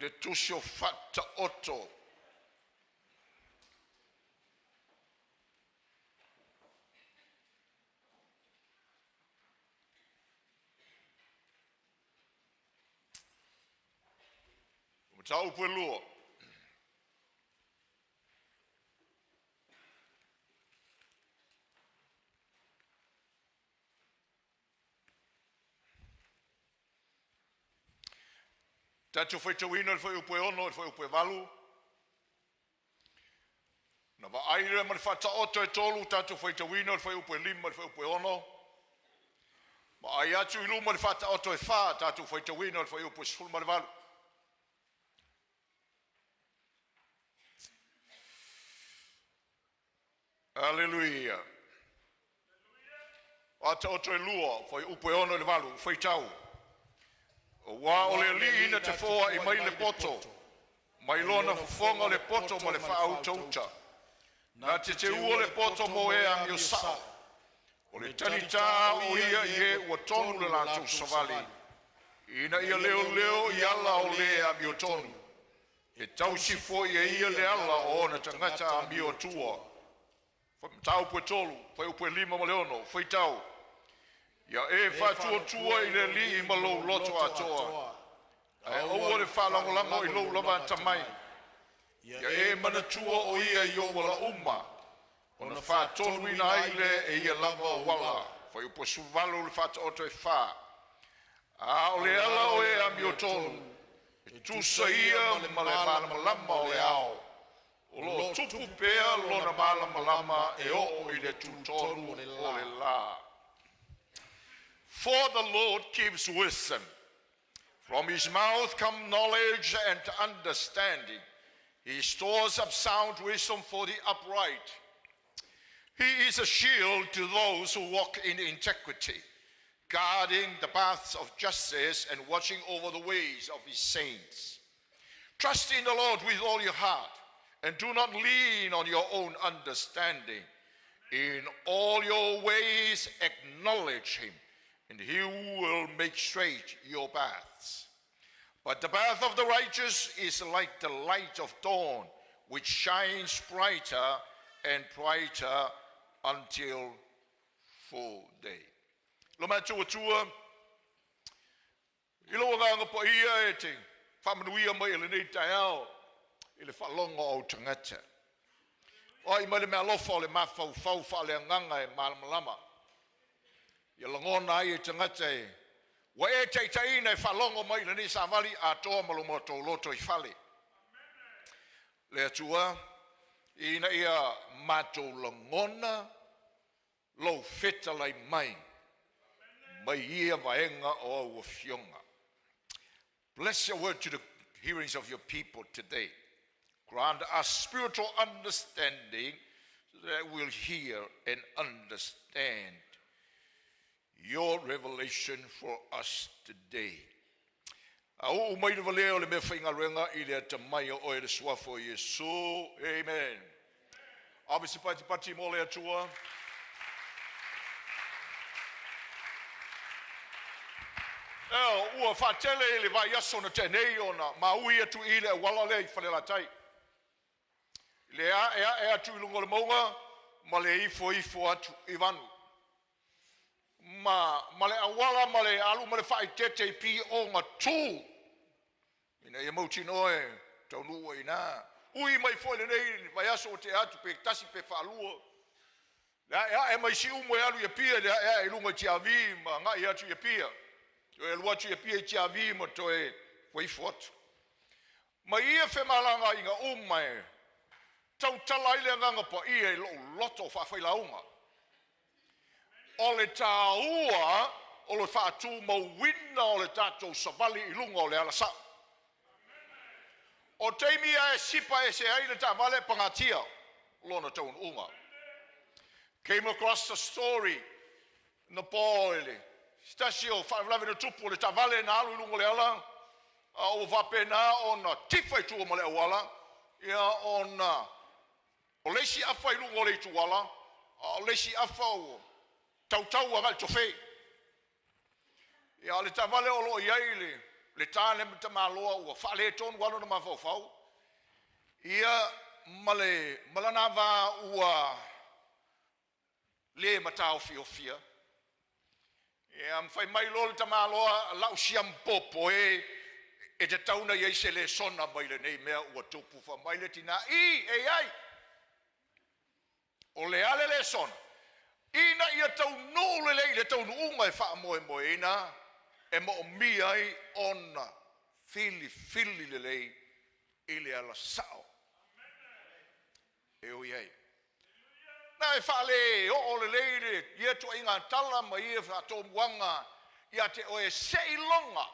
I le tusi o Faataoto. Mataupu e lua. Tatou faitauina le fuaiupu e 6 i le fuaiupu e 8. Na vaai lea ma le faataoto e tolu, tatou faitauina le fuaiupu e 5 i le fuaiupu e 6. Vaai atu i luma i le faataoto e fa, tatou faitauina le fuaiupu e 18. Aleluia. Faataoto e lua, fuaiupu e 6 i le 8, faitau. Auā o le Alii na te foai mai le poto, mai lona fofoga o le poto ma le faautauta. Na te teua le poto mo e amio sao. O le talitā o ia i e ua tonu le latou savali, ina ia leoleo i ala o le amio tonu. E tausi foi e ia le ala o ona tagata amio atua. Mataupu e tolu, fuaiupu e 5 ma le 6, faitau. Ia e faatuatua i le Alii ma lou loto atoa, ae aua le faalagolago i lou lava atamai. Ia e manatua o ia i ou ala uma, ona faatonuina ai lea e ia lava ou ala. Fuaiupu e 18 le faataoto e fa. A o le ala o e amio tonu, e tusa ia ma le malamalama o le ao. O lo o tupu pea lona malamalama e oo i le tutonu o le la. For the Lord gives wisdom. From his mouth come knowledge and understanding. He stores up sound wisdom for the upright. He is a shield to those who walk in integrity, guarding the paths of justice and watching over the ways of his saints. Trust in the Lord with all your heart and do not lean on your own understanding. In all your ways, acknowledge him, and he will make straight your paths. But the path of the righteous is like the light of dawn, which shines brighter and brighter until full day. Lo matua i lo nganga po ia e te whamanuia mai e lenei taeao i le faalogo o tagata. O ai mai le mealofa o le mafaufau faaleagaga e malamalama. Ia lagona ai e tagata e ua e taitaiina e faalogo mai i lenei savali atoa ma lo matou loto i fale. Le Atua, ina ia matou lagona lou fetalai mai mai ia vaega o au afioga. Bless your word to the hearings of your people today. Grant us spiritual understanding so that we'll hear and understand your revelation for us today. A uu mai le valea o le mea faigaluega i le atamai o oe le suafa o Iesu. Amen. Ave se patipati mo le Atua. E, ua faatele i le vaiaso na tea nei ona maui atu i le auala lea i Falelatai. Le ae ae atu i luga o le mauga ma le ifo ifo atu i vanu. Ma le auala ma le alu ma le faaitete i pioga tu. Ina ia mautinoa e taunuu ai ina. Ui mai foi lenei vaiaso o te atu pe tasi pe faalua. Le ae ae mai Siumu e alu i Apia, le ae ae i luga i Tiavi ma agai atu i Apia. Toe alu atu i Apia i Tiavi ma toe foifo atu. Ma ia femalagaaiga uma e tautala ai le agaga paia i lou loto faafailaunga. O le tāua o le faatumauina o le tatou savali i luga o le alasao. O taimi ae sipa ese ai le taavale pagatia lona taunuuga. Came across a story na po i se tasi o faalavelave na tupu o le taavale na alu i luga o le ala, a ua faapena ona tifa i tua ma le auala, ia ona o le isi afa i luga o le ituala, a o le isi afa ua tautau agai i le tofe. Ia o le taavale o lo o i ai le le ta lea ma tamaloa ua faaletonu lava lona mafaufau, ia ma le ma lana va ua le mataofiofia. Ia ma fai mai loa le tamaloa, lau siamupopo e, e tatau ona i ai se lesona mai lenei mea ua tupu. Fai mai le tina, i, e i ai. O le a le lesona? Ina ia taunuu lelei i le taunuuga e faamoemoeina, e moomia ai ona filifili lelei i le ala sao e ui ai. Na e faale oo lelei le ia tuaiga tala ma ia faatomuaga ia te oe seiloga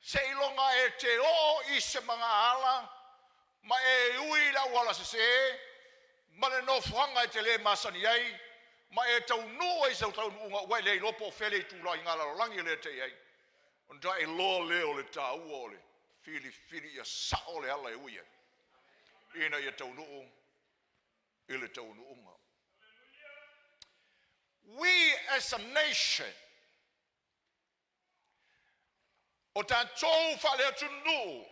seiloga e te oo i se magaala ma e ui i le auala sesē ma le nofoaga e te le masani ai ma e taunuu ai i sau taunuuga ua e le iloa po o fea le itulaiga lalolagi lea e te i ai, ona e iloa lea o le taua o le filifili ia sao le ala e ui ai ina ia taunuu i le taunuuga. We as a nation, o tatou faale-atunuu,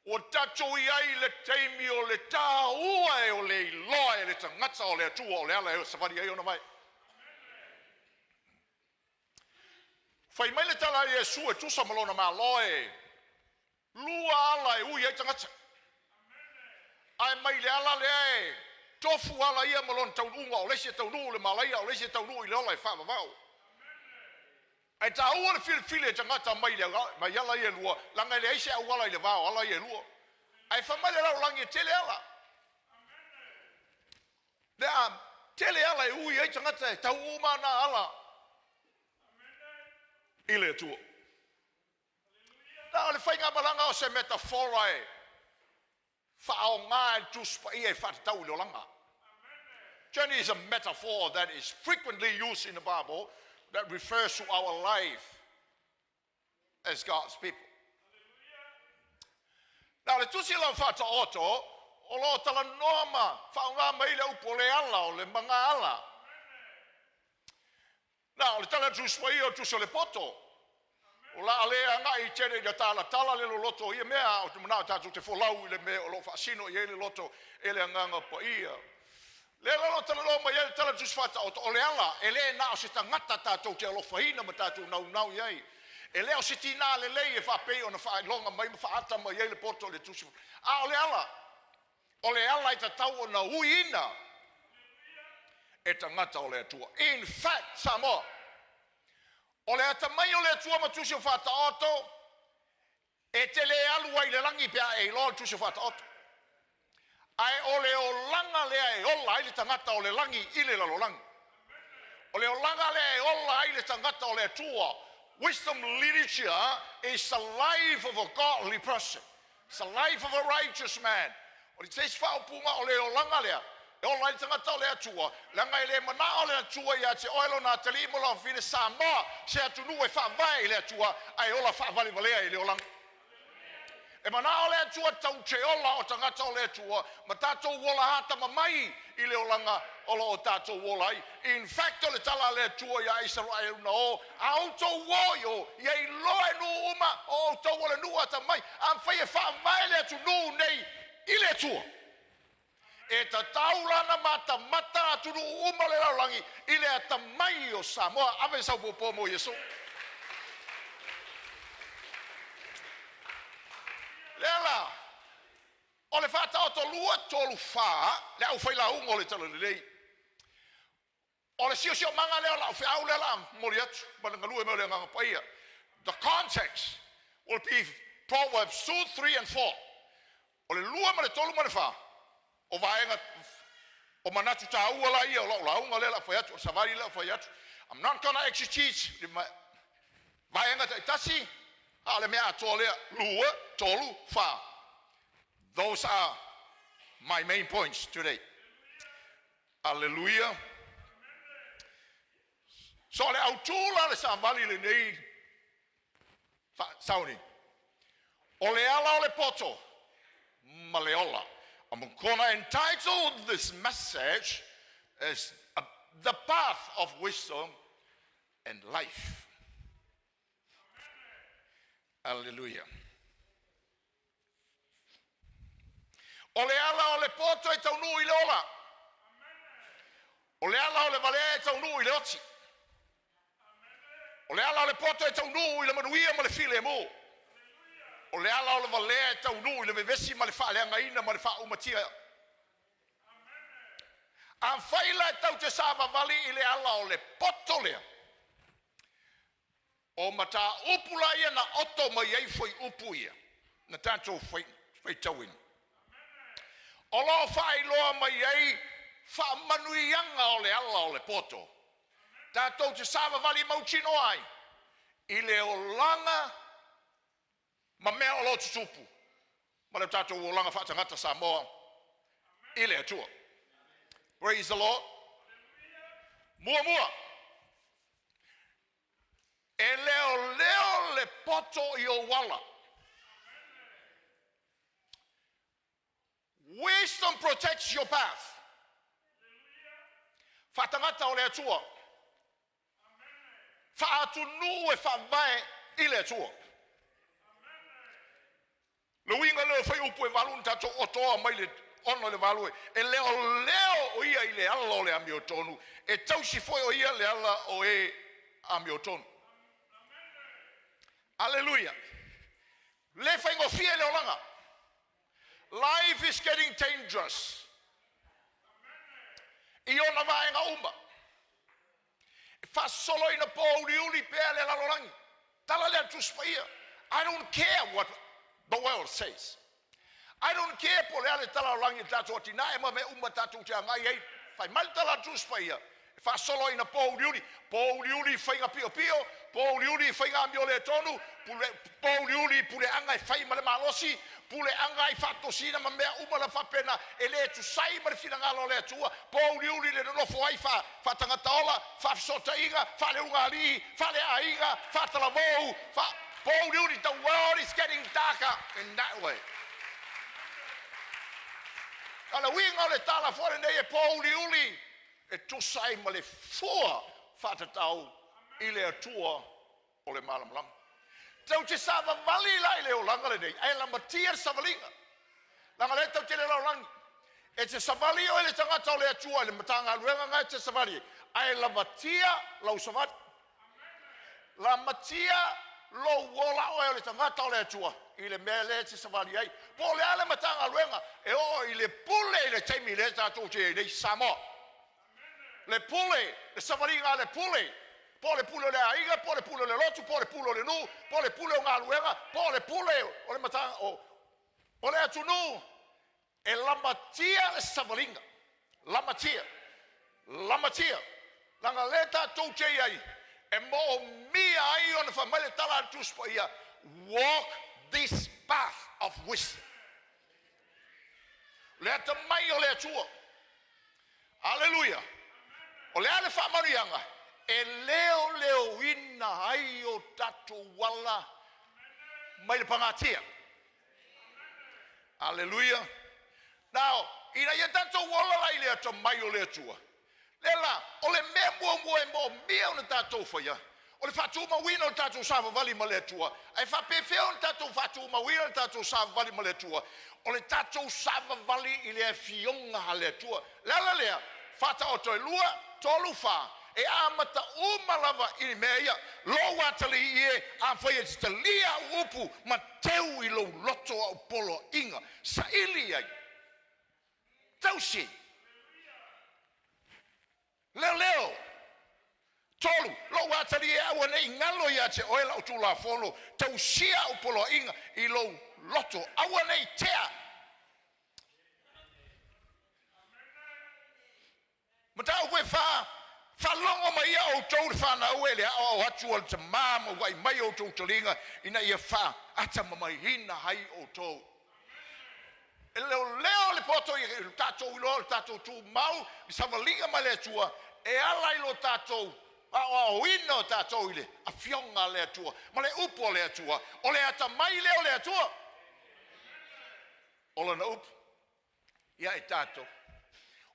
ua tatou i ai i le taimi o le taua e o le iloa e le tagata o le Atua o le ala e savali ai ona vae. Fai mai le tala a Iesu e tusa ma lona Malo e lua ala e ui ai tagata. Ae mai le ala lea e tofu ala ia ma lona taunuuga, o le isi e taunuu i le malaia, o le isi e taunuu i le ola e faavavau. Ae taua le filifili e tagata mai le mai ala ia e lua, leaga e leai se auala i le va o ala ia e lua. Ae fai mai le lalolagi e tele ala. Lea tele ala e ui ai tagata e tau uma na ala i le Atua. Na o le faigamalaga o se metafora e faaoga e le Tusi Paia e faatatau i le olaga. Journey is a metaphor that is frequently used in the Bible that refers to our life as God's people. Na o le tusi lau faataoto o lo o talanoa ma faaaoga mai le upu o le ala o le magaala. Na o le tala Tusi Paia o tusi o le poto. O la le agai i tele i le talatala le loloto o ia mea o te manao tatou te folau i le mea o lo o faasino i ai le loto e le Agaga Paia. Le la lo talanoa mai ai le tala tusi faataoto o le ala e le na o se tagata tatou te alofaina ma tatou naunau i ai. E le o se tinā lelei e faapei ona faailoga mai ma faata mai ai le poto o le tusi. A o le ala e tatau ona uiina e tagata o le Atua. In fact, Samoa, o le atamai o le Atua ma tusi o faataoto, e te le alu ai i le lagi pe a e iloa le tusi o faataoto. Ae o le olaga lea e ola ai le tagata o le lagi i le lalolagi. O le olaga lea e ola ai le tagata o le Atua. Wisdom literature is the life of a godly person. It's the life of a righteous man. O le seisi faaupuga o le olaga lea e ola ai le tagata o le Atua, leaga e le manao le Atua ia te oe lona atalii ma lona fafine Samoa se atunuu e faavae i le Atua ae ola faavalevalea i le olaga. E manao le Atua tau te ola o tagata o le Atua ma tatou ola atamamai i le olaga o lo o tatou ola ai. In fact, o le tala a le Atua ia Isaraelu na o, a outou o i o, ia iloa e nuu uma o outou o le nuu atamai, a mafai e faavae le atunuu nei i le Atua. E tatau lana matamata atunuu uma le lalolagi i le atamai o Samoa. Ave sau pōpō mo Iesu. Lea la, o le faataoto lua, tolu, fa, le au failauga o le tala lelei. O le siosiomaga lea o lau feau lea la moli atu, ma le galue mai o le Agaga Paia. The context will be Proverbs 2, 3 and 4. O le lua ma le tolu ma le fa, o vaega o manatu tāua la ia o lau lauga lea la fai atu, o le savali lea fai atu. I'm not gonna exegete vaega taitasi, a o le mea atoa lea, lua, tolu, fa. Those are my main points today. Hallelujah. So le autū la le savali lenei sauni. O le ala o le poto ma le ola. I'm gonna entitle this message as The Path of Wisdom and Life. Aleluia. O le ala o le poto e taunuu i le ola. O le ala o le valea e taunuu i le oti. O le ala o le poto e taunuu i le manuia ma le filemu. O le ala o le valea e taunuu i le vevesi ma le faaleagaina ma le faaumatia. Afai la e tatou te savavali i le ala o le poto lea, o mataupu la ia na oto mai ai fuaiupu ia na tatou faitauina, o lo o faailoa mai ai faamanuiaga o le ala o le poto, tatou te savavali mautinoa ai i le olaga ma mea o lo o tutupu ma le tatou olaga faatagata Samoa i le Atua. Praise the Lord. Muamua, e leoleo le poto i ou ala. Wisdom protects your path. Faatagata o le Atua. Faatunuu e faavae i le Atua. Le uiga lea o fuaiupu e 8 na tatou otoa mai le 6 i le 8, e leoleo o ia i le ala o le amiotonu, e tausi foi o ia le ala o e amiotonu. Aleluia. Le faigofie le olaga. Life is getting dangerous. I ona vaega uma. E faasolo ina pouliuli pea le lalolagi. Tala lea a le Tusi Paia. I don't care what the world says. I don't care po o le a le tala lalolagi i le tatou atinae ma mea uma tatou te agai ai. Fai mai le tala a le Tusi Paia, e faasolo ina pouliuli, pouliuli i faiga piopio, pouliuli i faiga amioletonu, pouliuli i puleaga e fai ma le malosi, puleaga i faatosina ma mea uma la faapena e le tusai ma le finagalo o le Atua, pouliuli i le nonofo ai faatagata ola, faafesootaiga, faaleugaalii, faaleaiga, faatalavou, pouliuli. The world is getting darker in that way. A le uiga o le tala foi lenei e pouliuli e tusa ai ma le fua faatatau i le Atua o le malamalama. Tatou te savavali la i le olaga lenei, ae lamatia le savaliga. Leaga lea tatou te le lalolagi. E te savali oe le tagata o le Atua i le Matagaluega na e te savali ai, ae lamatia lau savali. Lamatia lou ola oe o le tagata o le Atua i le mea lea e te savali ai. Po o le a le Matagaluega, e oo i le pule i le taimi lea tatou te i ai nei Samoa. Le pule, le savaliga a le pule, po o le pule o le aiga, po o le pule o le lotu, po o le pule o le nuu, po o le pule o galuega, po o le pule o le matanga, o le atunuu, e lamatia le savaliga. Lamatia. Lamatia. Leaga lea tatou te i ai, e moomia ai ona fai mai le tala a le Tusi Paia, walk this path of wisdom. Le atamai o le Atua. Aleluia. O le a le faamanuiaga e leoleoina ai o tatou ala mai le pagatia. Aleluia. Now, ina ia tatou ola la i le atamai o le Atua, lea la, o le mea muamua e moomia ona tatou faia, o le faatumauina o le tatou savavali ma le Atua. Ae faapefea ona tatou faatumauina le tatou savavali ma le Atua? O le tatou savavali i le afioga a le Atua. Le ala lea, faataoto e 2, 3, 4, e amata uma lava i mea ia. Lou atalii e, afai e te talia au upu ma teu i lou loto au poloaiga, saili ai, tausi, leoleo. 3, lou atalii e aua nei galo ia te oe lau Tulafono, tausia au poloaiga i lou loto, aua nei tea. Mataupu e 4, faalogo mai ia outou le fanau e le aoao atu a le tamā ma ua'i mai outou taliga ina ia faatamamaiina ai outou. E leoleo le poto i le tatou iloa o le tatou tumau i savaliga ma le Atua e ala i lo tatou aoaoina o tatou i le afioga a le Atua ma le upu a le Atua. O le atamai lea o le Atua, o lana upu ia i tatou.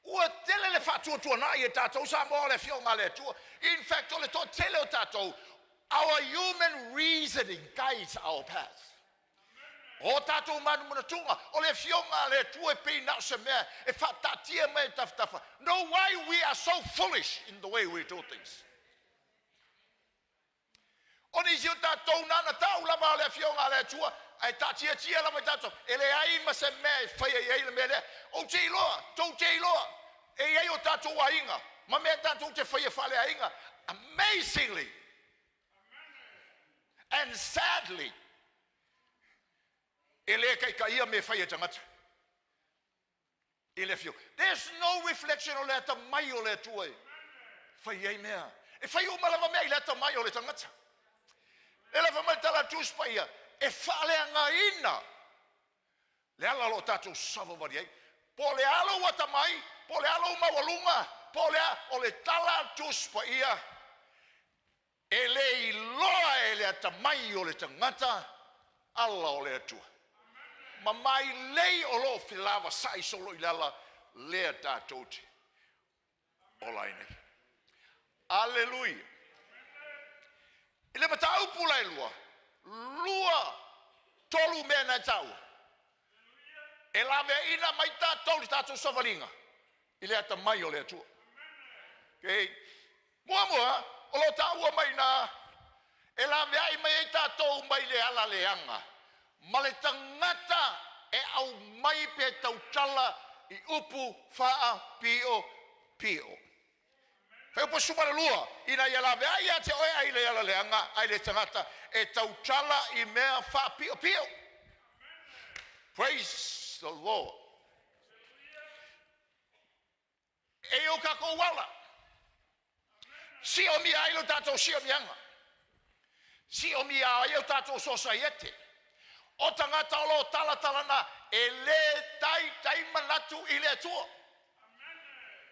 Ua tele le faatuatuanai e tatou Samoa o le afioga a le Atua. In fact, o le toatele o tatou Our human reasoning guides our path. O tatou manumanatuga, o le afioga a le Atua e pei na o se mea e faataatia mai e tafatafa. No why we are so foolish in the way we do things. O nisi o tatou na tau lava o le afioga a le Atua, ae taatiatia lava i tatou, e leai ma se mea e faia i ai le mea lea. Ou te iloa, tou te iloa, e i ai o tatou aiga, ma mea tatou te faia faaleaiga. Amazingly and sadly, e le taitaia me faia tagata i le afioga. There's no reflection o le atamai o le Atua e fai ai mea. E fai uma lava mea i le atamai o le tagata. E lava mai tala Tusi Paia, e faaleagaina le ala o lo o tatou savavali ai. Po o le alo ua atamai, po o le alo ua maualuga, po o le a, o le tala Tusi Paia, e le iloa e le atamai o le tagata ala o le Atua. Ma mai lei o lo o felavasai solo i le ala lea tatou te ola ai nei. Aleluia. I le mataupu la e lua, lua, tolu mea na e taua. E laveaiina mai tatou le tatou savaliga i le atamai o le Atua. Okay. Muamua, o lo taua mai na e laveai mai ai tatou mai le ala leaga ma le tagata e aumai pe tautala i upu faapio pio. Fuaiupu 12, ina ia laveai ia te oe ai le ala leaga ai le tagata e tautala i mea faapiopio. Praise the Lord. E o tatou ala. Siomia ai lo tatou siomiaga. Siomia ai o tatou sosaiete. O tagata o lo talatalana e le taitai manatu i le Atua.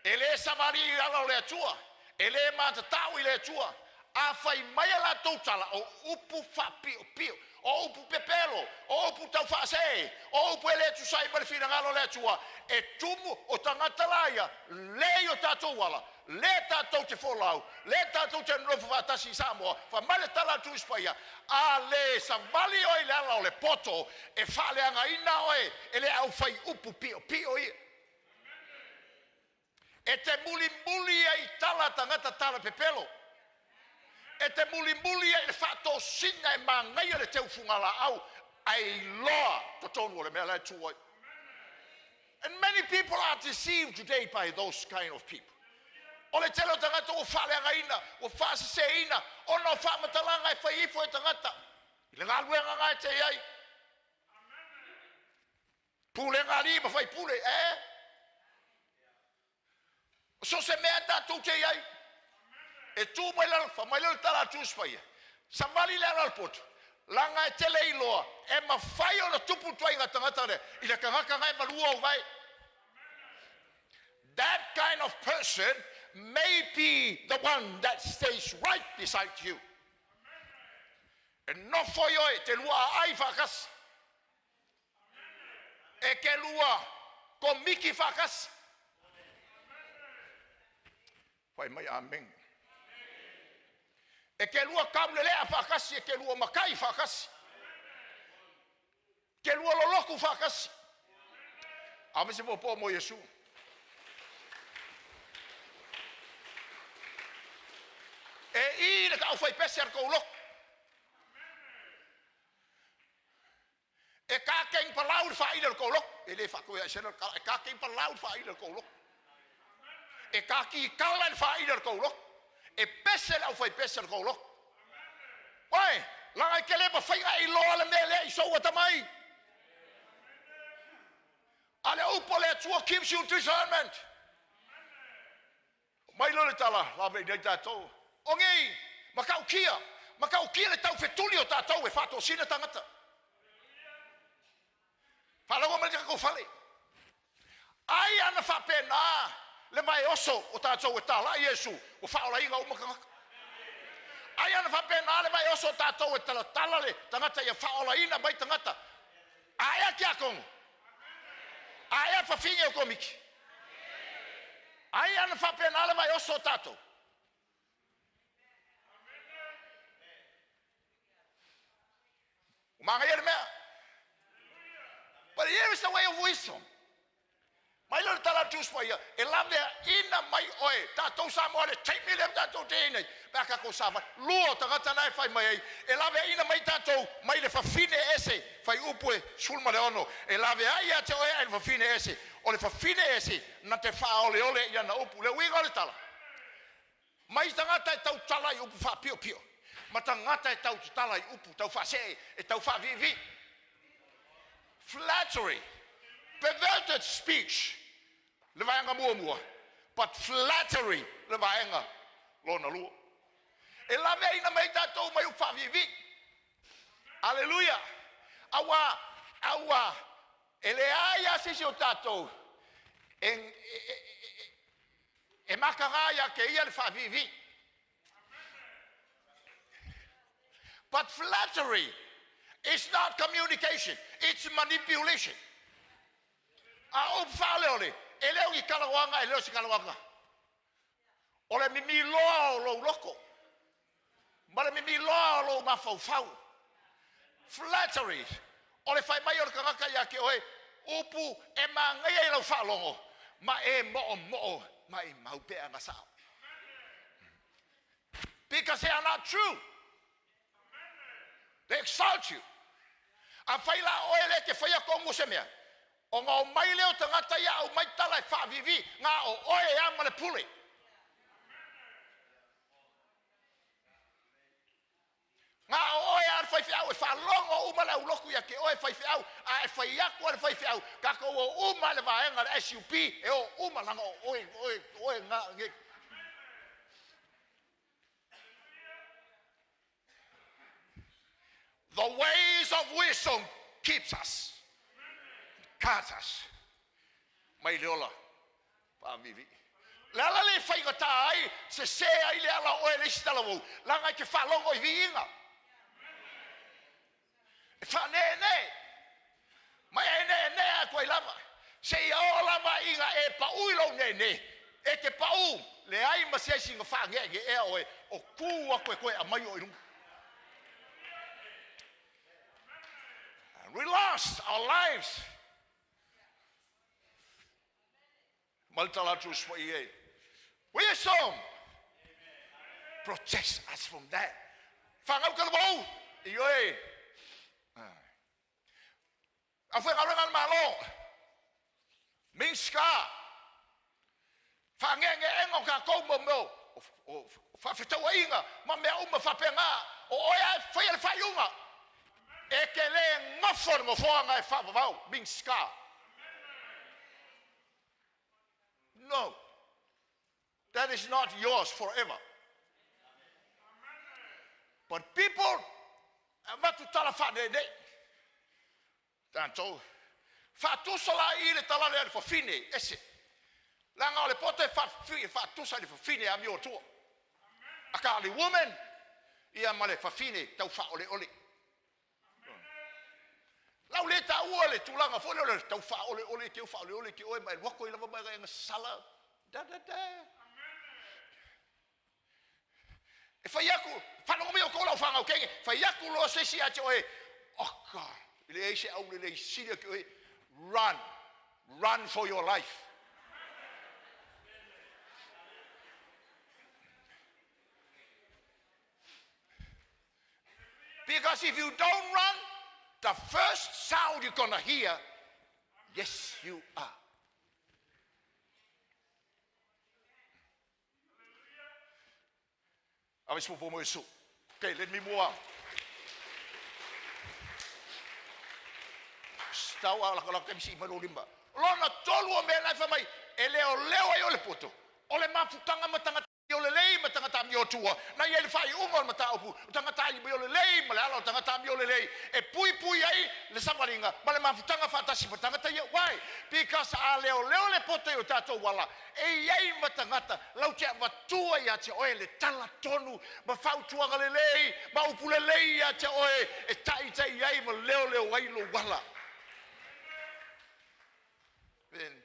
E le savali i ala o le Atua. E le matatau i le Atua. A fai mai a latou tala o upu faapiopio, o upu pepelo, o upu taufaasee, o upu e le tusai ma le finagalo o le Atua, e tumu o tagata laia, le i o tatou ala, le tatou te folau, le tatou te nonofo faatasi i Samoa, fai mai le tala a Tusi Paia, a le savali oe i le ala o le poto, e faaleagaina oe e le aufai upu piopio ia. E te mulimuli ai tala tagata tala pepelo. E te mulimuli ai le faatosina e magaia le teufuga laau ae iloa totonu o le mea la e tu ai. And many people are deceived today by those kind of people. O le tele o tagata ua faaleagaina, ua faaseseina, ona o faamatalaga e fai ifo e tagata i le galuega na e te i ai. Pulega alii ma faipule, e? So se mea tatou te i ai. E tu mai lalo, fai mai le tala a Tusi Paia. Savali le ala o le poto. Laga e tele iloa, e mafai ona tupu tuaiga tagata lea, i le tagata na e malua o vai. That kind of person may be the one that stays right beside you. E nofo i oe, te lua aai whaakasi. E ke lua komiki whaakasi. Fai mai amen. E ke lua kaulelea whaakasi, e ke lua makai whaakasi. Ke lua loloku whaakasi. Ave se popo mo Iesu. E i le kau whai pese ar kou loku. E ka keng palau le whaile le kou loku. E le whakoe ai sena e ka keng palau le whaile le kou loku. E ka ki kala le whaile le kou loku. E pese le au whai pese le kou loku. Oi, langa i ke le mawhaiga i loa le mea lea i sou atamai. A le upo le Atua gives you discernment. Mai lo le tala, lave i nei tātou. O ngei, makaukia, makaukia le taufetuli o tātou e whaatosina tangata. Whaalaua mai te kako whale. Ai ana whapena le mai oso o tātou e tāla Iesu, o whaolainga o makangaka. Ai ana whapena le mai oso o tātou e talatala le tangata ia whaolaina mai tangata. Aea kia kongo. Aea whawhinge o komiki. Ai ana whapena le mai oso o tātou. Manaia le mea. But here is the way of wisdom. Mai le tala Tusi Paia, e laveaina mai oe, tatou Samoa le taimi lea tatou te nei, pe a tatou savali. Lua o tagata na e fai mai ai, e laveaina mai tatou mai le fafine ese, fuaiupu e 16, e laveai ia te oe ai le fafine ese, o le fafine ese, na te faaoleole i ana upu. Le uiga o le tala, mai tagata e tautala i upu faapiopio, ma tagata e tautala i upu tau faasee, e tau faaviivii. Flattery, perverted speech, le vaega muamua, but flattery, le vaega lona lua. E laveaina mai tatou mai upu faaviivii. Aleluia. Aua, aua, e leai lava se isi o tatou e mataga ia te ia le faaviivii. But flattery is not communication, it's manipulation. A upu faaleole, e le o ni talanoaga, e le o se talanoaga. O le mimiloa o lou loto, ma le mimiloa o lou mafaufau. Flattery, o le fai mai o le tagata ia te oe, upu e manaia i lau faalogo, ma e moomoo, ma e mau pea na sao. Because they are not true. They exalt you. A fai la oe le te faia tonu se mea, o ngā o mai leo tagata ia au mai tala e faavivi, ngā o oe e ama le pule. Ngā o oe a le faifeau e faalogo uma le aulotu ia te oe faifeau, a e fai atu a le faifeau, tatou o uma le vaega le SUP, e o uma langa o oe, oe, oe, ngā, nge. The ways of wisdom keeps us, guards us. Mai le ola, faaviivii. Le ala le faigata ai, sese ai le ala o oe le isi talavou, laga e te faalogo i viiga. E faaneenee, ma e neenee atu ai lava. Seia oo lava ina e pau i lou neenee, e te pau, leai ma se isi na faaneeneea oe, o tu atu e toe aumai oe i luga. And we lost our lives. Ma le tala atu i e. Wisdom protects us from that. Whangau ka lewau. I oe. A whaingaluega a le Malo. Minska. Whaangeangeaega o tatou mo mea o faafetauaiga ma mea uma faapena. O oe lava e faia le faaiuga. E te le nofo i le nofoaga e faavavau. Minska. No. That is not yours forever. But people, avatu tala faaneenee. Tatou. Faatusa la i le tala lea le fafine, ese. Leaga o le poto e faatusa i le fafine amiotua. Akā le woman, ia ma le fafine tau faaoleole. Lau le taua le tulaga foi lea o le tau faaoleole, teu faaoleole ke oe, ma e alu atu ai lava ma e sala. Da, da, da. E fai atu, faalogo mai outou lau fanau teine, fai atu loa se isi ia te oe, oka, e leai se aulelei sili ake oe, run, run for your life. Because if you don't run, the first sound you're gonna hear, yes, you are. Ave se popo mo Iesu. Okay, let me move on. Stau a laka laka misi mai limba. Lona tolu o mea na fai mai, e leoleo ai o le poto. O le mafutaga ma tagata o le lelei ma tagata amiotua. Na ia i le faaiuga o le mataupu, o tagata amio lelei ma le ala o tagata amio lelei. E puipui ai le savaliga ma le mafutaga faatasi ma tagata ia. Why? Because a leoleo le poto i o tatou ala, e i ai ma tagata lau te avatua ia te oe le tala tonu ma fautuaga lelei ma upu lelei ia te oe e taitai ai ma leoleo ai lou ala. Amen.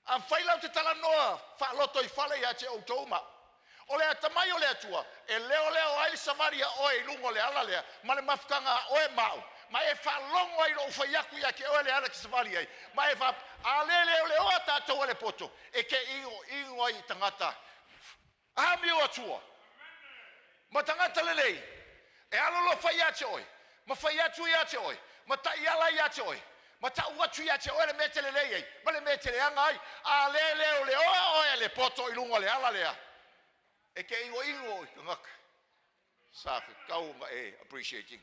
A fai lau te talanoa faaloto i fale ia te outou ma. O le atamai o le Atua, e leoleo ai le savali a oe i luga o le ala lea, ma le mafutaga a oe ma au, ma e faalogo ai lou fai atu ia te oe le ala e te savali ai, ma e a le leoleoa tatou e le poto, e te igoigo ai i tagata amio atua, ma tagata lelei, e alolofa ia te oe, ma fai atu ia te oe, ma taiala ia te oe, ma ta'u atu ia te oe le mea e te lelei ai, ma le mea e te leaga ai. A le leoleoa oe e le poto i luga o le ala lea, e te igoigo i tagata sa tatau ona e appreciate.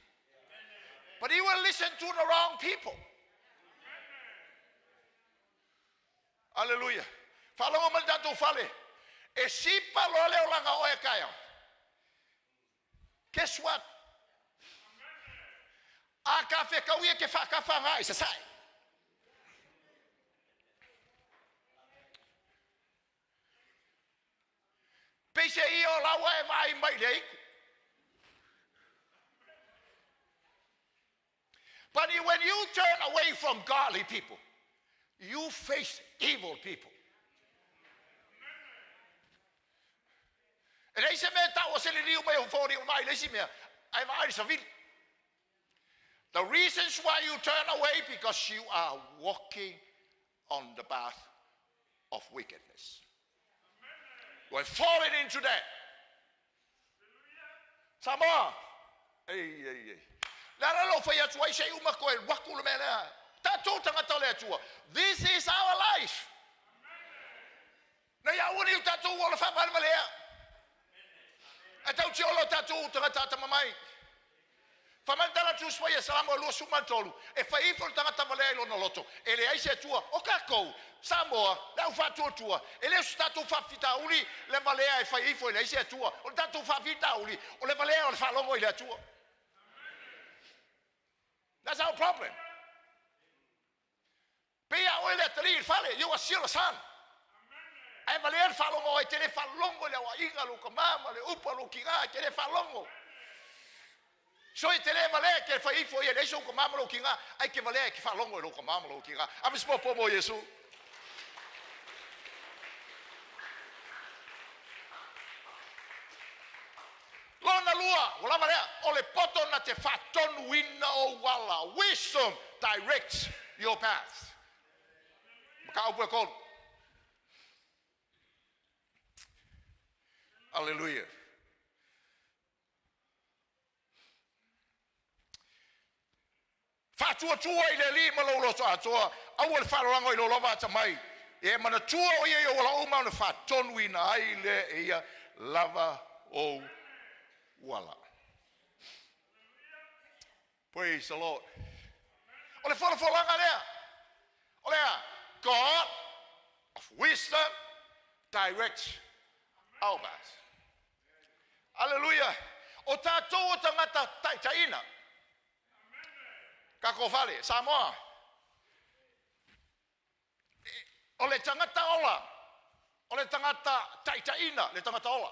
But you will listen to the wrong people. Hallelujah. Faalogo mai le tatou fale. E sipa loa le olaga o oe taeao. Guess what? A ta fetau e te faatafa agai i sasae. Peiseai o la ua e vaai mai i le aitu. But when you turn away from godly people, you face evil people. E leai se mea e tau o se liliu mai o foliga mai le isi mea, ae vaai i le savili. The reasons why you turn away, because you are walking on the path of wickedness. You are falling into that. Samoa! Ei, ei, ei. Le ala lou fai atu ai se i uma koe alu atu le mea lea. Tatou tagata o le Atua. This is our life. Na ia aua ne i o tatou ola faavalevalea. Ae tau tiola o tatou tagata atamamai. Fai mai le tala Tusi Paia Salamo 23, E fai ifo le tagata valea i lona loto, e leai se Atua. O tatou, Samoa, le au faatuatua, e le o se tatou faafitauli le valea e fai ifo e leai se Atua. O le tatou faafitauli, o le valea o le faalogo i le Atua. That's our problem. Pei a oe le atalii i le fale, you are still a son. Ae valea le faalogo o oe, e te le faalogo i le aoaiga a lou tama ma le upu a lou tina, e te le faalogo. So e te le valea e te fai ifo ia e leai sou tama ma lou tina, ae te valea e te faalogo i lou tama ma lou tina. Ave se popo mo Iesu. Lona lua, ua lava lea, o le poto na te faatonuina ou ala, wisdom directs your path. Mataupu e tolu. Aleluia. Faatuatua i le Alii ma lou loto atoa, aua le faalolago i lou lava atamai. Ia e manatua o ia i ou ala uma ona faatonuina ai lea e ia lava ou ala. Praise the Lord. O le folafolaga lea, o le a? God of wisdom directs our path. Aleluia. O tatou o tagata taitaiina. Tatou fale, Samoa. O le tagata ola, o le tagata taitaiina le tagata ola.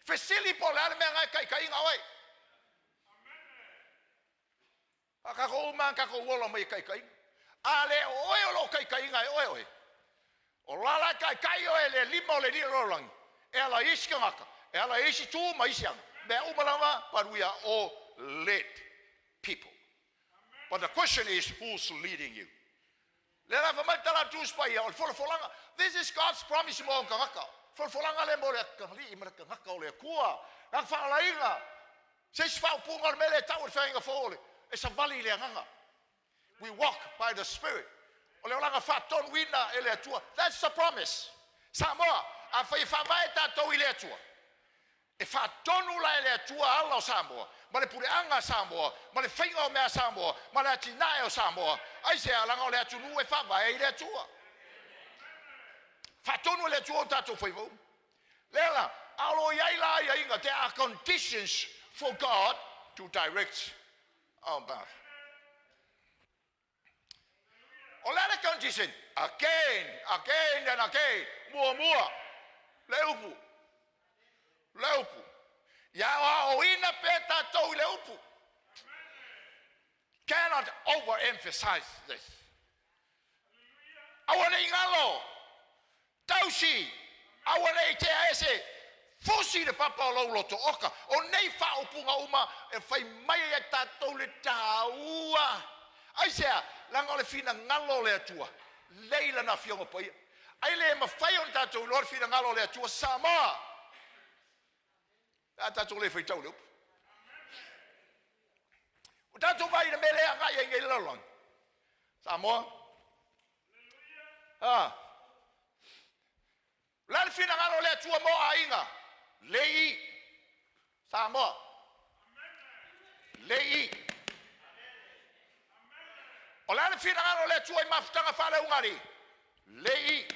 Fesili po o le a le mea na e taitaiina oe. A tatou uma lava na tatou ola mai e taitaiga. A le o oe o lo o taitaiina e oe oe, o la la e taitai oe e le lima o le Alii o le lalolagi, e ala i isi tagata, e ala i isi tu ma isi aga. Mea uma lava, but we are all led people. But the question is, who's leading you? Lea la fai mai le tala a le Tusi Paia, o le folafolaga. This is God's promise mo ona tagata. Folafolaga lea mo le atalii ma le tagata o le Atua. Lana faalaina, se isi faaupuga o le mea lea e tau e le feagaiga fou o le, e savali i le agaga. We walk by the Spirit. O le olaga faatonuina e le Atua. That's the promise. Samoa, afai e faavae tatou i le Atua, e faatonu la e le Atua ala o Samoa, ma le puleaga a Samoa, ma le faiga o mea a Samoa, ma le atinae o Samoa. Aisea? Leaga o le atunuu e faavae i le Atua. Faatonu e le Atua o tatou faiva uma. Lea la, a o lo o i ai la aiaiga, there are conditions for God to direct our path. O le a le condition? Again, again and again. Muamua, le upu. Le upu. Ia aoaoina pea tatou i le upu. Cannot overemphasize this. Aua ne i galo. Tausi. Aua ne i tea ese fusi le papa o lou loto oka. O nei faaupuga uma e fai mai ai ia tatou le taua. Aisea? Leaga o le finagalo o le Atua lea i Lana Afioga Paia. Ai le mafai ona tatou iloa le finagalo o le Atua Samoa pe a tatou le faitau i le upu. Ua tatou vaai i le mea lea e agai ai nei le lalolagi. Samoa. Ah. O le a le finagalo o le Atua mo aiga? Lei Samoa. Lei. O le a le finagalo o le Atua i mafutaga faaleugani? Lei.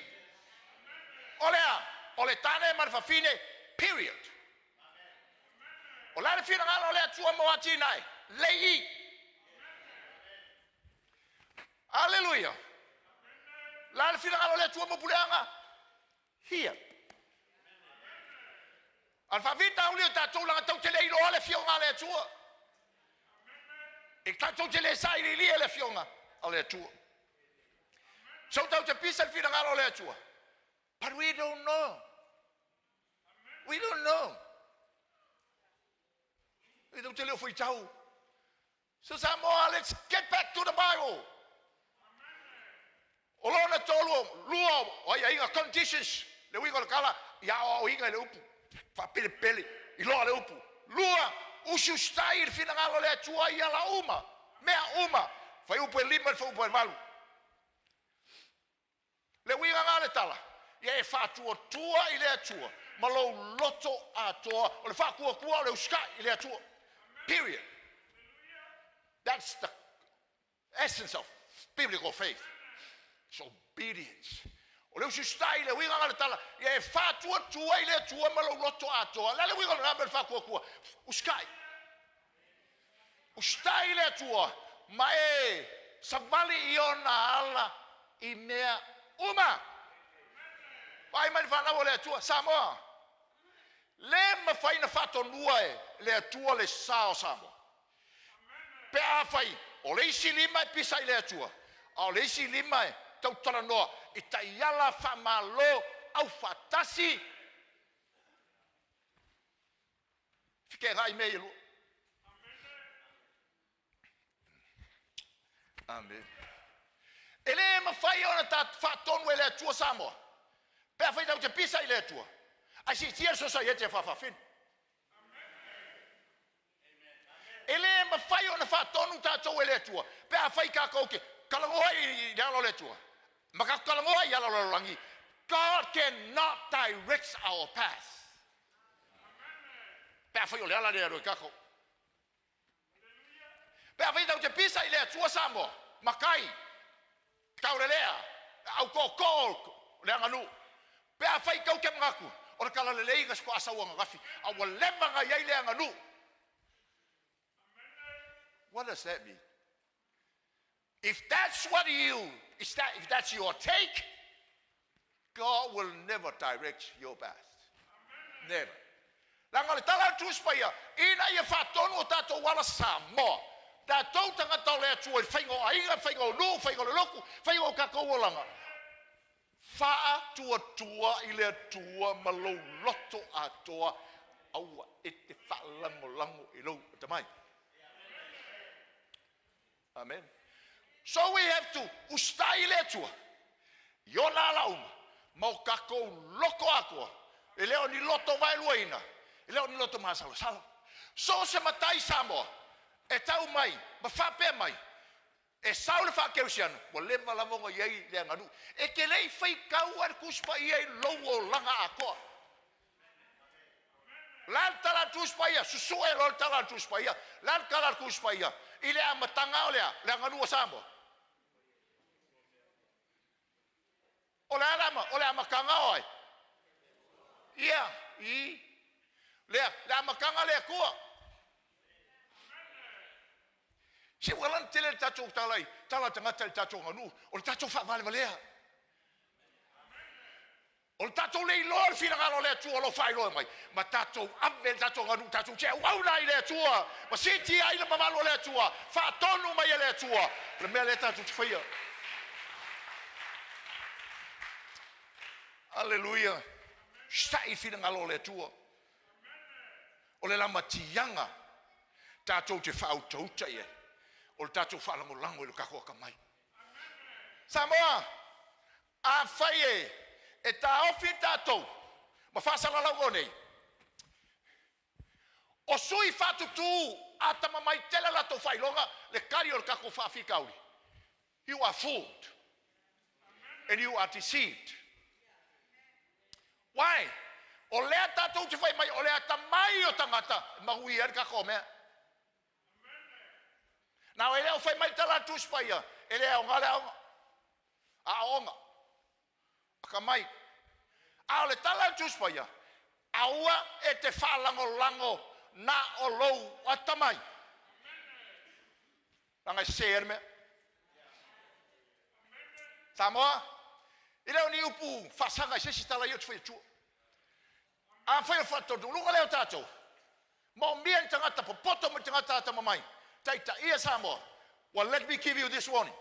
O le a? O le tane ma le fafine, period. O le a le finagalo o le Atua mo atinae? Lei. Aleluia. La le finagalo o le Atua mo puleaga? Hia. A le faafitauli o tatou leaga tatou te le iloa le afioga a le Atua. E tatou te le sailiilia le afioga a le Atua. So tatou te pisa le finagalo o le Atua. But we don't know. We don't know. E tatou te le o faitau. So Samoa, let's get back to the Bible. O lona tolu, lua o aiaiga, conditions, le uiga o le tala, ia aoaoina i le upu, faapelepele, iloa le upu. Lua, usiusitai i le finagalo o le Atua i ala uma, mea uma, fuaiupu 5 i le fuaiupu 8. Le uiga na le tala, ia e faatuatua i le Atua ma lou loto atoa, o le faatuatua o le usitai i le Atua. Period. That's the essence of biblical faith. It's obedience. O le usiusitai le uiga na le tala, ia e faatuatua i le Atua ma lou loto atoa. Le a le uiga o lena mea le faatuatua? Usitai. Usitai i le Atua ma e savali i ona ala i mea uma. Vaai mai le fanau o le Atua, Samoa. Le mafai na faatonua e le Atua le sa o Samoa. Pe afai, o le isi lima e pisa i le Atua, a o le isi lima e tautalanoa i taiala faamalo aufaatasi, feteenai mea ia lua. Amen. E le mafai ona faatonu e le Atua Samoa. Pe afai tatou te pisa i le Atua, ae siitia le sosaiete a faafafine. E le mafai ona faatonu tatou e le Atua pe afai tatou te talanoa i le ala o le Atua ma tatou talanoa i ala o le lalolagi. God cannot direct our path. Pe afai o le ala lea e alu ai tatou. Pe afai tatou te pisa i le Atua Samoa, matai, taulelea, autootoo le aganuu. Pe afai tou te manatu, o le talalelei na faatoa sau ananafi, a ua leva ona i ai le aganuu. What does that mean? If that's what you, is that, if that's your take, God will never direct your path. Never. Leaga o le tala a le Tusi Paia, ina ia faatonu o tatou ala Samoa, tatou tagata o le Atua i le faiga o aiga, faiga o nuu, faiga o le lotu, faiga o tatou olaga, faatuatua i le Atua ma lou loto atoa, aua e te faalagolago i lou atamai. Amen. So we have to usitai i le Atua i ona ala uma ma o tatou loto atoa, e le o ni loto vaeluaina, e le o ni loto masalosalo. So o se matai Samoa e tau mai ma faapea mai, e sau le faakerisiano, ua leva lava ona i ai le aganuu. E te le i faitau a le Tusi Paia i lou olaga atoa. O le a le tala a le Tusi Paia? Susue loa le tala a le Tusi Paia. O le a le tala a le Tusi Paia? I le amataga o le a? Le aganuu a Samoa. O le a le o le amataga o ai? Ia, i lea, le amataga le Atua. Se ua lana tele le tatou tala i tala tagata i le tatou aganuu, o le tatou faavalevalea. O le tatou le iloa le finagalo o le Atua o lo o faailoa mai, ma tatou ave le tatou aganuu, tatou te auauna ai i le Atua, ma siitia ai le mamalu o le Atua, faatonu mai e le Atua, o le mea lea tatou te faia. Aleluia. Sa'i finagalo o le Atua. O le lamatiaga tatou te faautauta i ai, o le tatou faalagolago i le tatou atamai. Samoa, afai e taofi tatou ma faasalalauga o nei, o sui faatutu atamamai tele latou faailoga le kali o le tatou faafitauli. You are fooled and you are deceived. Why? O lea tatou te fai mai o le atamai o tagata e manuia ai le tatou mea. Na o e leo fai mai tala Tusi Paia, e le aoga le aoga. Aoga. Akamai. A o le tala a le Tusi Paia, aua e te faalagolago na o lou atamai. Leaga e sese ai le mea. Samoa, e le o ni upu faasaga i se isi tala ia ou te fai atua. Afai o le faatonuga lea o tatou, maomia ni tagata popoto ma ni tagata atamamai, taitaia Samoa. Well, let me give you this warning.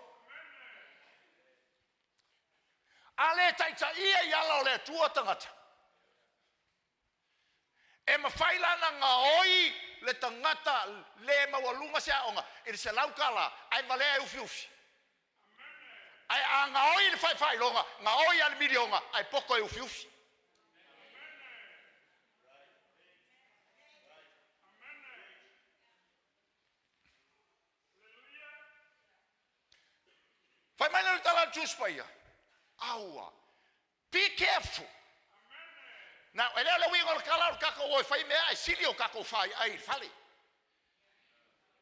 A le taitaia i ala o le Atua tagata, e mafai la ona gaoi le tagata le maualuga se aoga i le $100 ae valea e ufiufi. Ae a gaoi le faifailoga, gaoi lava le miliona ae poto e ufiufi. Fai mai le tala a le Tusi Paia, aua, be careful. Now, e le o le uiga o le tala o le tatou o e fai mea ae sili o tatou faiai i le fale.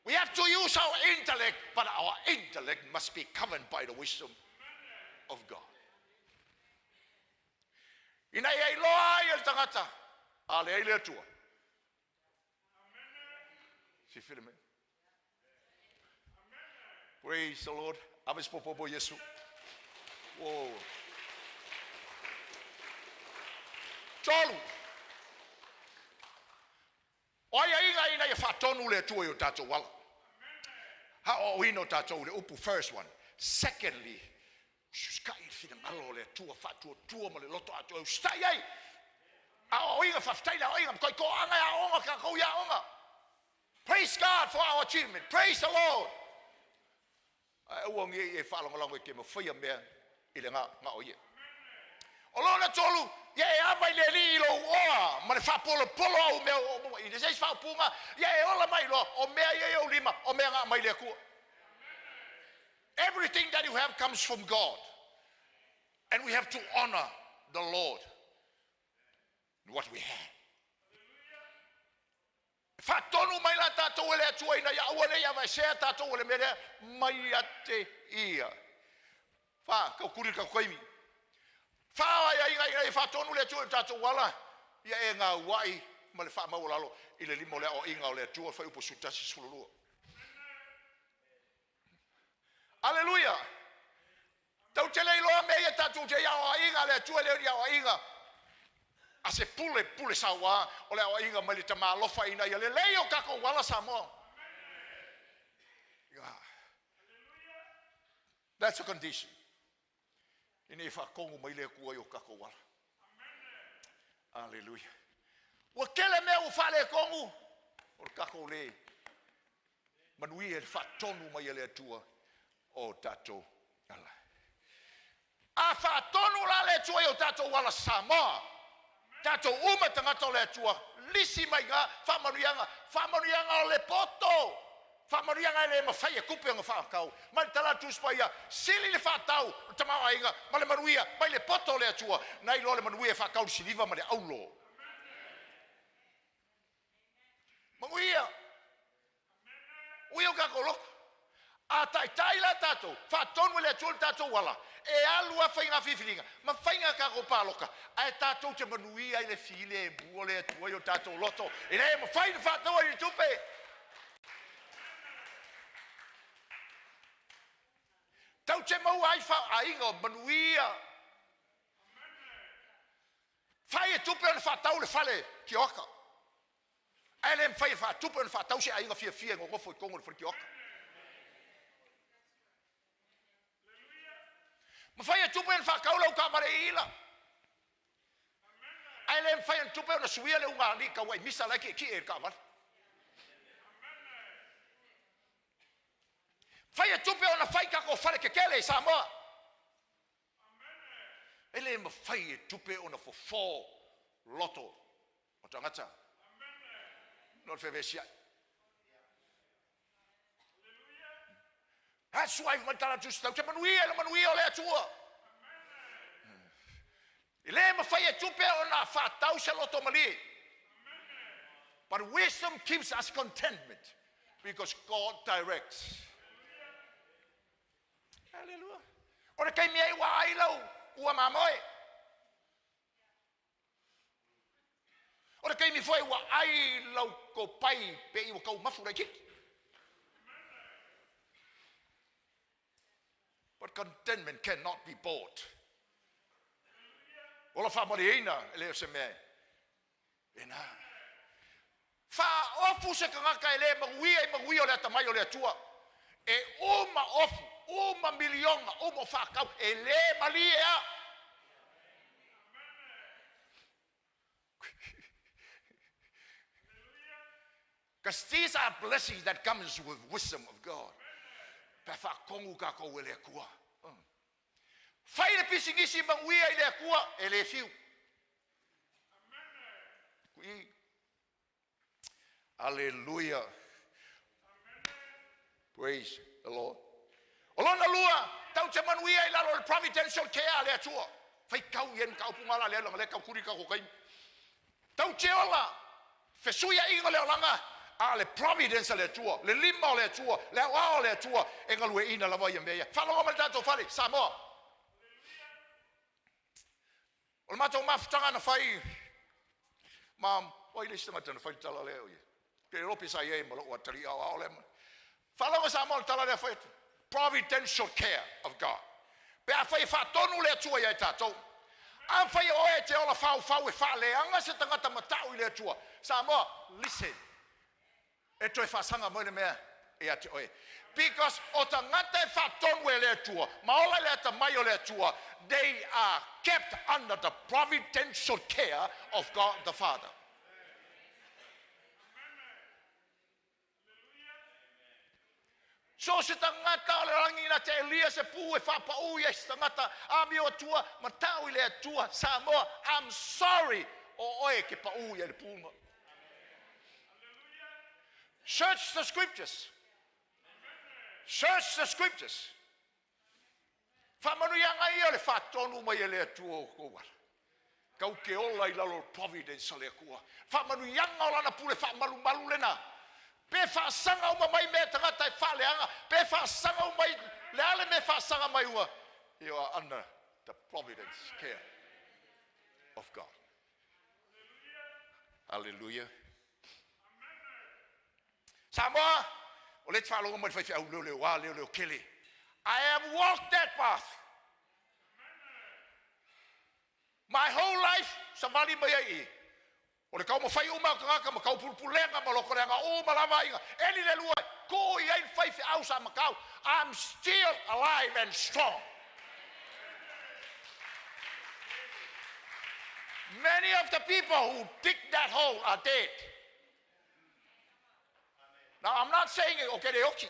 We have to use our intellect, but our intellect must be governed by the wisdom of God. Ina ia iloa ai e le tagata, a leai le Atua. Silafia le mea. Praise the Lord. Ave se popo Iesu. Whoa. Tolu. O aiaiga ina ia faatonu le Atua i o tatou ala. Aoaoina o tatou le upu first one. Secondly, usiusitai i le finagalo o le Atua faatuatua ma le loto atoa e usitai ai. Aoaoina, faafetai le aoaiga, matua toaga e aoga tatou i aoga. Praise God for our achievement. Praise the Lord. Ae aua nei e faalagolago e te mafaia mea i le gao ia. O lona tolu, ia e ava i le Alii i lou oa ma le faapolopolo au mea o maua i le se isi faaupuga, ia e ola mai loa o mea ia i ou lima, o mea na aumai le Atua. Everything that you have comes from God. And we have to honor the Lord in what we have. E faatonu mai la tatou e le Atua ina ia aua ne i aveesea tatou e le mea lea mai ia te Ia. Fa, tau tuli le tatou taimi. Fa o aiaiga ina ia faatonu le Atua i o tatou ala, ia e gauai ma le faamaualalo i le lima o le aoaiga o le Atua, Fuaiupu 11, 12. Aleluia! Tatou te le iloa mea ia tatou te i aoaiga a le Atua e le o ni aoaiga a se pule, pule sauā, o le aoaiga mai le Tama alofa ina ia lelei o tatou ala Samoa. Yeah. That's a condition. Ina ia faatonu mai le Atua i o tatou ala. Aleluia. Ua tele mea ua faaletonu o le tatou le manuia i le faatonu mai e le Atua o tatou ala. A faatonu la le Atua i o tatou ala Samoa, tatou uma tagata o le Atua, lisi mai ga faamanuiaga, faamanuiaga o le poto, faamanuiaga e le mafai e tupe ona faatau. Mai le tala a le Tusi Paia, sili le faatau o le tamaoaiga ma le manuia mai le poto o le Atua, nai loa le manuia e faatau le siliva ma le aulo. Manuia. Ui o tatou loto. A taitai la tatou, faatonu e le Atua le tatou ala, e alu a faiga filifiliga ma faiga tatou paloka, ae tatou te manuia i le filemu o le Atua i o tatou loto. E le mafai ona faataua i le tupe. Tau te maua ai aiga o manuia. Fai e tupe ona faatau le fale tioaka. Ae le mafai e faatupe ona faatau se aiga fiafia e nonofo i totonu o le fale tioaka. Mafai e tupe ona faatau lau taavale iila. Ae le mafai e ni tupe ona suia le ugālii tauaimisa la e tietie i le taavale. Fai e tupe ona fai tatou fale tetele i Samoa. E le mafai e tupe ona fofo loto o tagata no le fevesiai. That's why mai tala tusi tau te manuia le manuia o le Atua. E le mafai e tupe ona faatau se loto malie. But wisdom keeps us contentment because God directs. Hallelujah. O le taimi ai ua ai lau ua mamoe. O le taimi foi ua ai lau kopai pe i ua tau mafu laitiiti. But contentment cannot be bought. O la faamalieina e le o se mea e na. Faaofu se tagata e le manuia i manuia o le atamai o le Atua. E uma ofu, uma miliona, uma faatau, e le malie a. Because these are blessings that comes with wisdom of God. Pe whaakongu ka kou e le Atua. Fai le pisinisi manuia i le Atua, e le fiu. Kui. Hallelujah. Praise the Lord. O lona lua, tau te manuia i lalo o le providential care a le Atua. Fai kau i en kau punga la le langa le kau kuri ka kokai. Tau te ola, fesuia inga le olanga, a le providence a le Atua, le lima o le Atua, le auao o le Atua, e ngalue ina lava ia mea ia. Whaloga mai tātou fale, Samoa. O le matou mafutaga na fai, ma, oi le isi tagata na fai le tala lea o ia. Ke rope sa iai ma lou atali ao ao le ma. Whaloga Samoa le tala lea fai atu. Providential care of God. Pe a fai e whaatonu le Atua ia e tātou. A fai oe te ola whau whau e whaaleanga se tangata matau i le Atua. Samoa, listen. E toe whaasanga moi le mea e ate oe. Because o tangata e whaatonu e le Atua, ma ola le ata mai o le Atua, they are kept under the providential care of God the Father. So se tangata o le rangi na te elia se pu e whapau i se tangata a mi o Atua, matau i le Atua, Samoa, I'm sorry, o oe ke pau i le punga. Search the scriptures. Search the scriptures. Whaamanuiaga ia o le faatonu mai e le Atua o kou ala. Kau ke ola i lalo o providence a le Atua. Whaamanuiaga o lana pule faamalumalu lena. Pe faasaga uma mai mea tagata e faaleaga. Pe faasaga uma i le ale me faasaga mai ua. You are under the providence care of God. Hallelujah. Samoa, o le te whaaloga mai le whaiwhiau leo leo wā leo leo kele. I have walked that path. My whole life, savali mai ai i. O le kaumawhai uma o kangaka ma kaupulupulenga ma lokoleanga uma lava inga. Eli le lua, ko i ai whaiwhiau sa makau. I'm still alive and strong. Many of the people who dig that hole are dead. Now, I'm not saying, okay, they okay.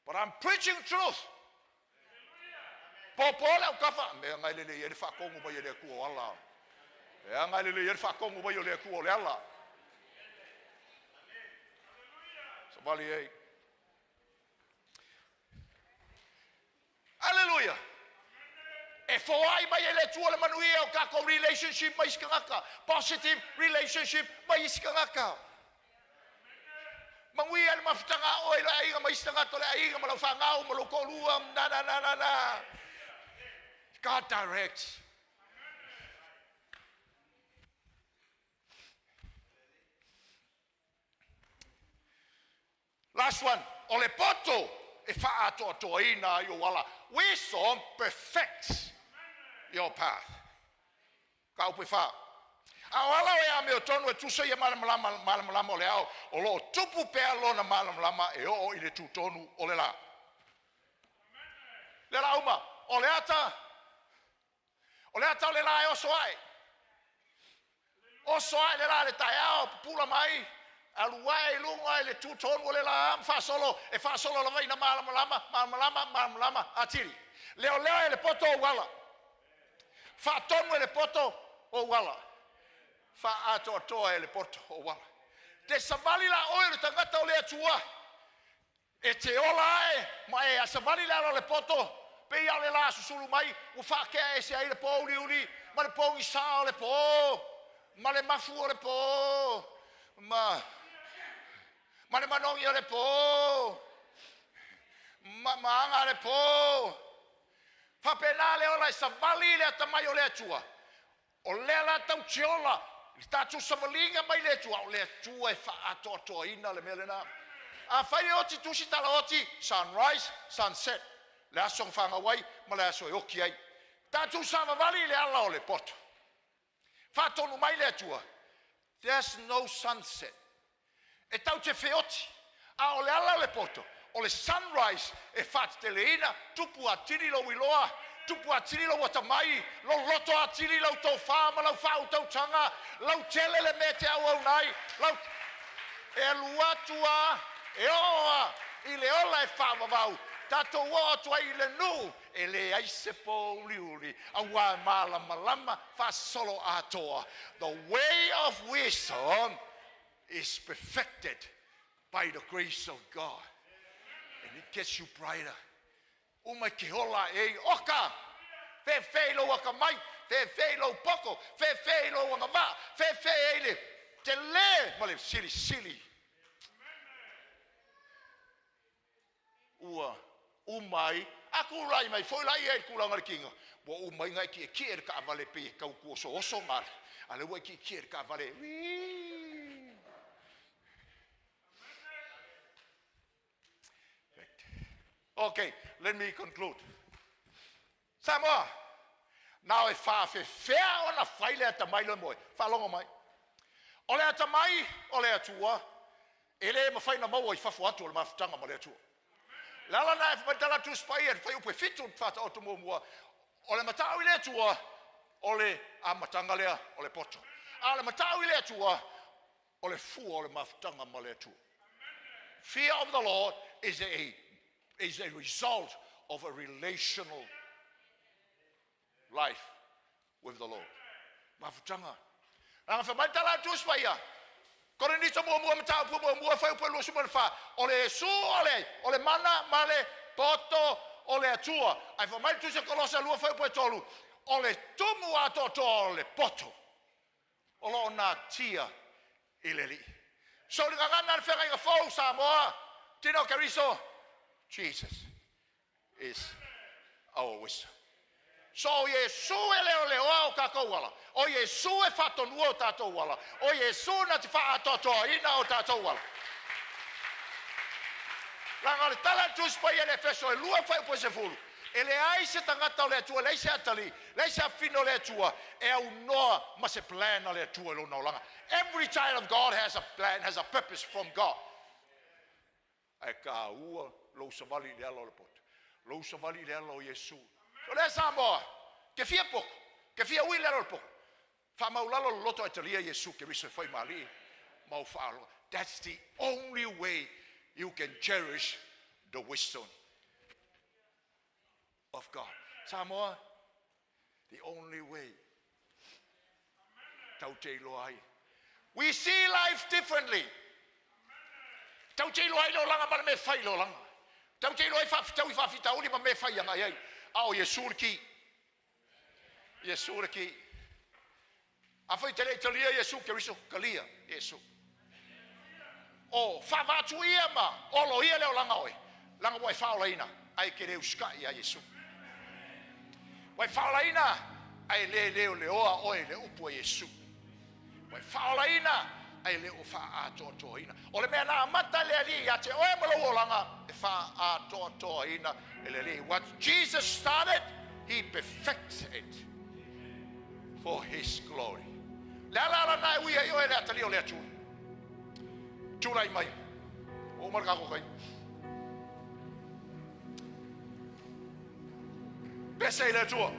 But I'm preaching truth. Po po le kafa me ngai le le le whaakongu mai le Atua o Allah. E ngai le le whaakongu mai le Atua o le Allah. Savali ei. Hallelujah. E foai mai e le Atua le manuia o kako relationship mai iskangaka. Positive relationship mai iskangaka. Manguia le mafutaga oe le aiga ma isi tagata o le aiga ma lau fanau ma lou toalua na na na na na. God directs. Last one. O le poto e whaatoatoaina i o ala. Wisdom perfects your path. Ka upe wha. A o ala o ea mea tonu e tusa ia malamalama o le ao, o loo tupu pea lona malamalama e oo i le tūtonu o le la. Le la uma, o le ata o le la e oso ai. Oso ae le la i le taeao, pupula mai, alu ae i luga i le tutonu o le la ma faasolo, e faasolo lava ina malamalama, malamalama, malamalama atili. Leoleo e le poto ou ala. Faatonu e le poto ou ala. Faaatoatoa e le poto ou ala. Te savali la oe o le tagata o le Atua, e te ola ae ma e savali le ala o le poto, pei a o le la susulu mai, ua faatea ese ai le pōuliuli, ma le pogisa o le pō, ma le mafu o le pō, ma le manogi o le pō, ma maaga le pō. Faapena le ola e savali le atamai o le Atua. O lea la tau te ola, le tatou savaliga mai le Atua, o le Atua e faaatoatoaina le mea lena. A fai e oti tusi tala oti, sunrise, sunset, le aso na fanau ai ma le aso e oti ai. Tatou savavali le ala o le poto. Faatonu mai le Atua, there's no sunset. E tau te feoti, a o le ala o le poto, o le sunrise e faateteleina, tupu atili lou iloa, tupu atili lou atamai, loloto atili lau tofa ma lau faautautaga, lau tele le mea te auauna ai, lau e alu atu a, e oo a i le ola e faavavau, tatou oo atu ai i le nuu, e leai se pōuliuli, auā malamalama faasolo atoa. The way of wisdom is perfected by the grace of God. And it gets you brighter. Uma ke ola e oka. Fe fe lo akamai, fe fe lo poko, fe fe lo angava, fe fe e le te le ma le sili sili. Ua umai, aku lai mai foi lai e kulanga le kinga. Ua umai ngai ki e ki e le kaavale pe e kau ku oso oso ngale. Ale ua ki ki e le kaavale. Okay, let me conclude. Samoa, nao e whaafewhea o na whaile atamai le moe. Whaalongo mai. O le atamai, o le atua, e le mawhai na maua i whafo atu o le mafutanga ma le atua. Lala na e whamatala tu spai e whai upe fitu whata o tu mua. O le matau i le atua, o le amatanga lea, o le poto. A le matau i le atua, o le fua o le mafutanga ma le atua. Fear of the Lord is a result of a relational life with the Lord. Mafutanga. Nanga whamatala tu spai ia. Korinito mua mua matau pu mua mua whai upe luasu mana wha. O le Yesu o le mana ma le poto o le atua. Ai whamai tu se kolosa lua whai upe tolu. O le tumu atoatoa o le poto. O lo nā tia i le li. So le ngangana le whenga inga fou Samoa. Tino Kariso. Jesus is our wisdom. So Yesu e leo leoa o kākou ala. O Yesu e whatonua o tātou ala. O Yesu na te whaatoatoa ina o tātou ala. Langa le tala tusi pai e le Efeso e lua whai upo se fulu. E le ai se tangata o le atua, leai se atali, leai se afino o le atua, e au noa ma se plan o le atua e lona olanga. Every child of God has a plan, has a purpose from God. Ae ka ua lou savali le ala o le poto. Lou savali le ala o Yesu. O lea Samoa, ke fia poko, ke fia ui le ala o le poko. Whamaulalo le loto etalia Yesu ke riso whai mali, mau whaaloa. That's the only way you can cherish the wisdom of God. Samoa, the only way. Tau te iloa ai. We see life differently. Tau te iloa ai lo langa ma le me whai lo langa. Tau te iloa ai whawhitau i whawhitauli ma me whai anga ai. Ao Yesu le ki. Yesu le ki. A whai te le italia Yesu ke riso kalia Yesu. O whawhatu ia ma olo ia leo langa oe. Langa wai whaolaina ai ke leu skai ia Yesu. Wai whaolaina ai le leo leoa oe le upu a Yesu. Wai whaolaina ai le o whaatoatoaina. O le mea nā mata le ali ia te oe malo o langa e whaatoatoaina e le ali. What Jesus started, he perfects it for his glory. Le ala ala nai ui ai oe le atali o le atua. Tūrai mai. O marka kai. Pese i le atua.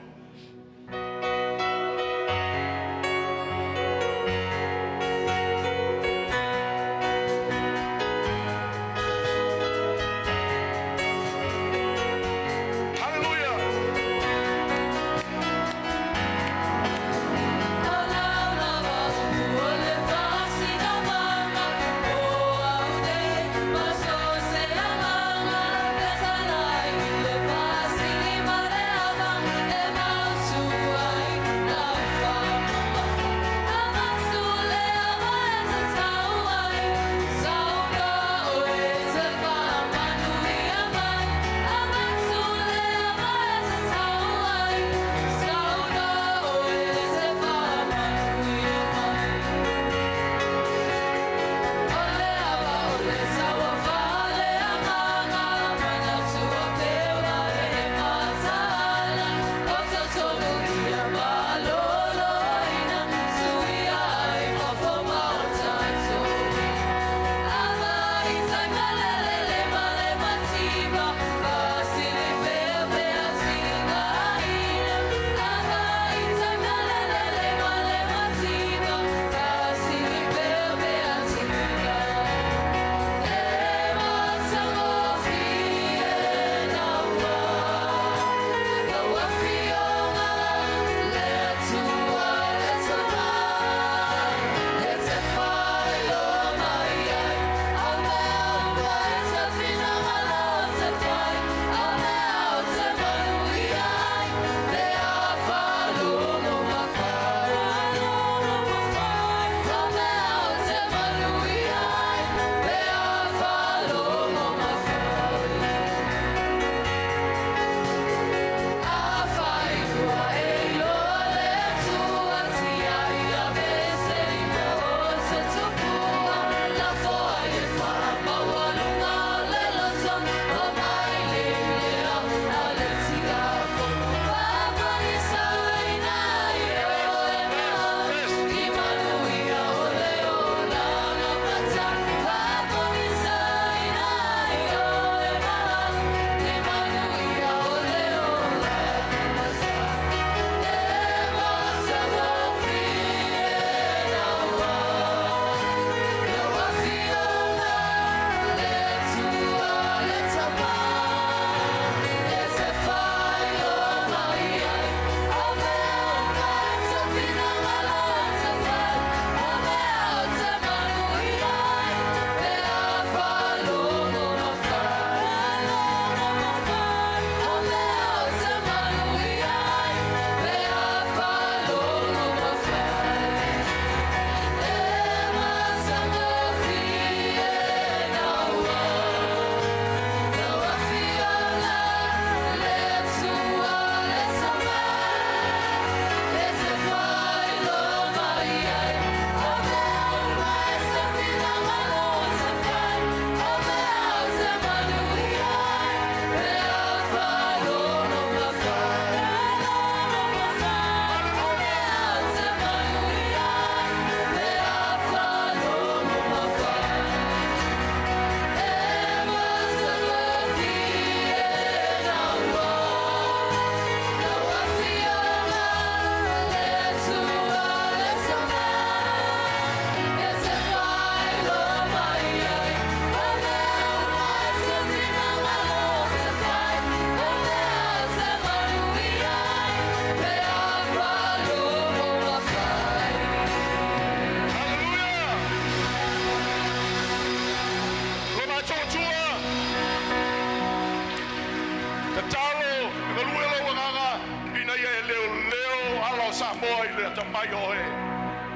Samoa i le atamai o oe.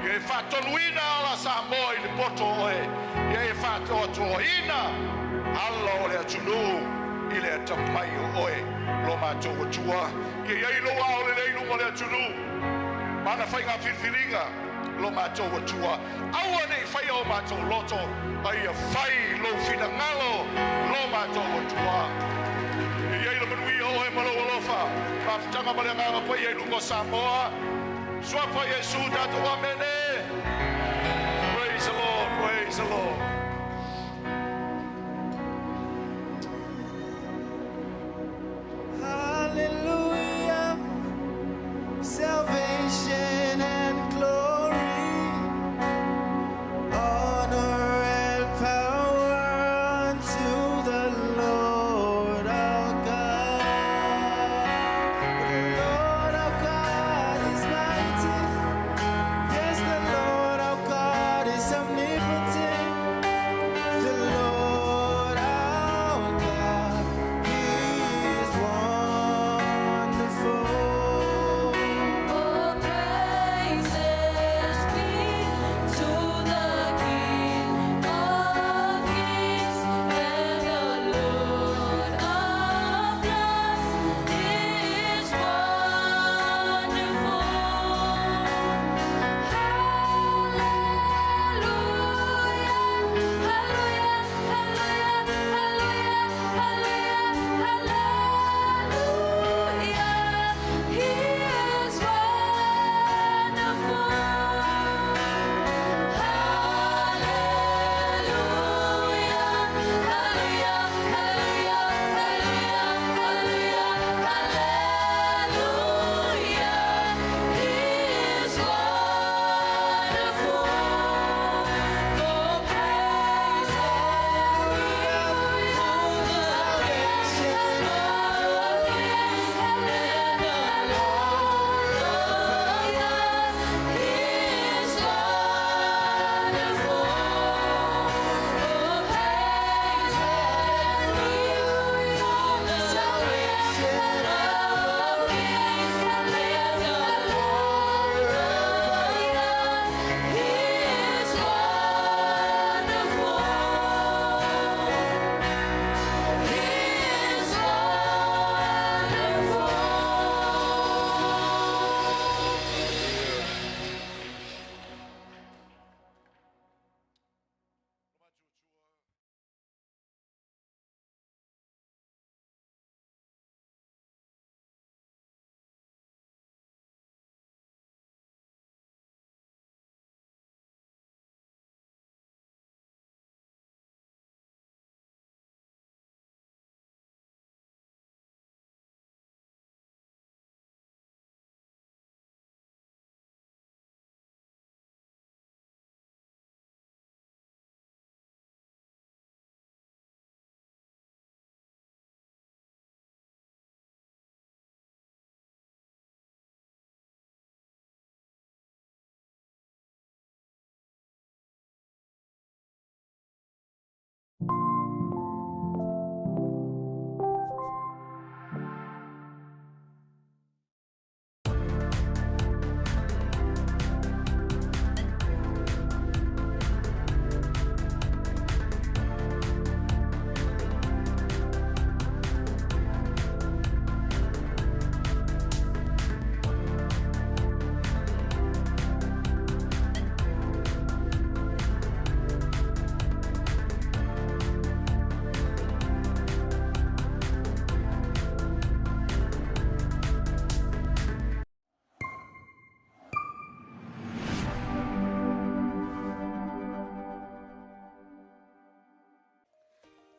Ia e faatonuina ala Samoa i le poto o oe. Ia e faatoatoaina ala o le atunuu i le atamai o oe. Lo matou Atua, ia iai lou ao lelei i luga o le atunuu. Mana faiga filifiliga lo matou Atua. Aua nei faia o matou loto, a ia fai lou finagalo lo matou Atua. Ia iai le manuia o oe ma lou alofa. Mafutaga ma le agaga paia i luga o Samoa. Suafa Iesu tatou amene. Praise the Lord, praise the Lord. Hallelujah. Salvation and glory, honor and power unto the Lord our God. The Lord our God is mighty. Yes, the Lord our God is omnipotent.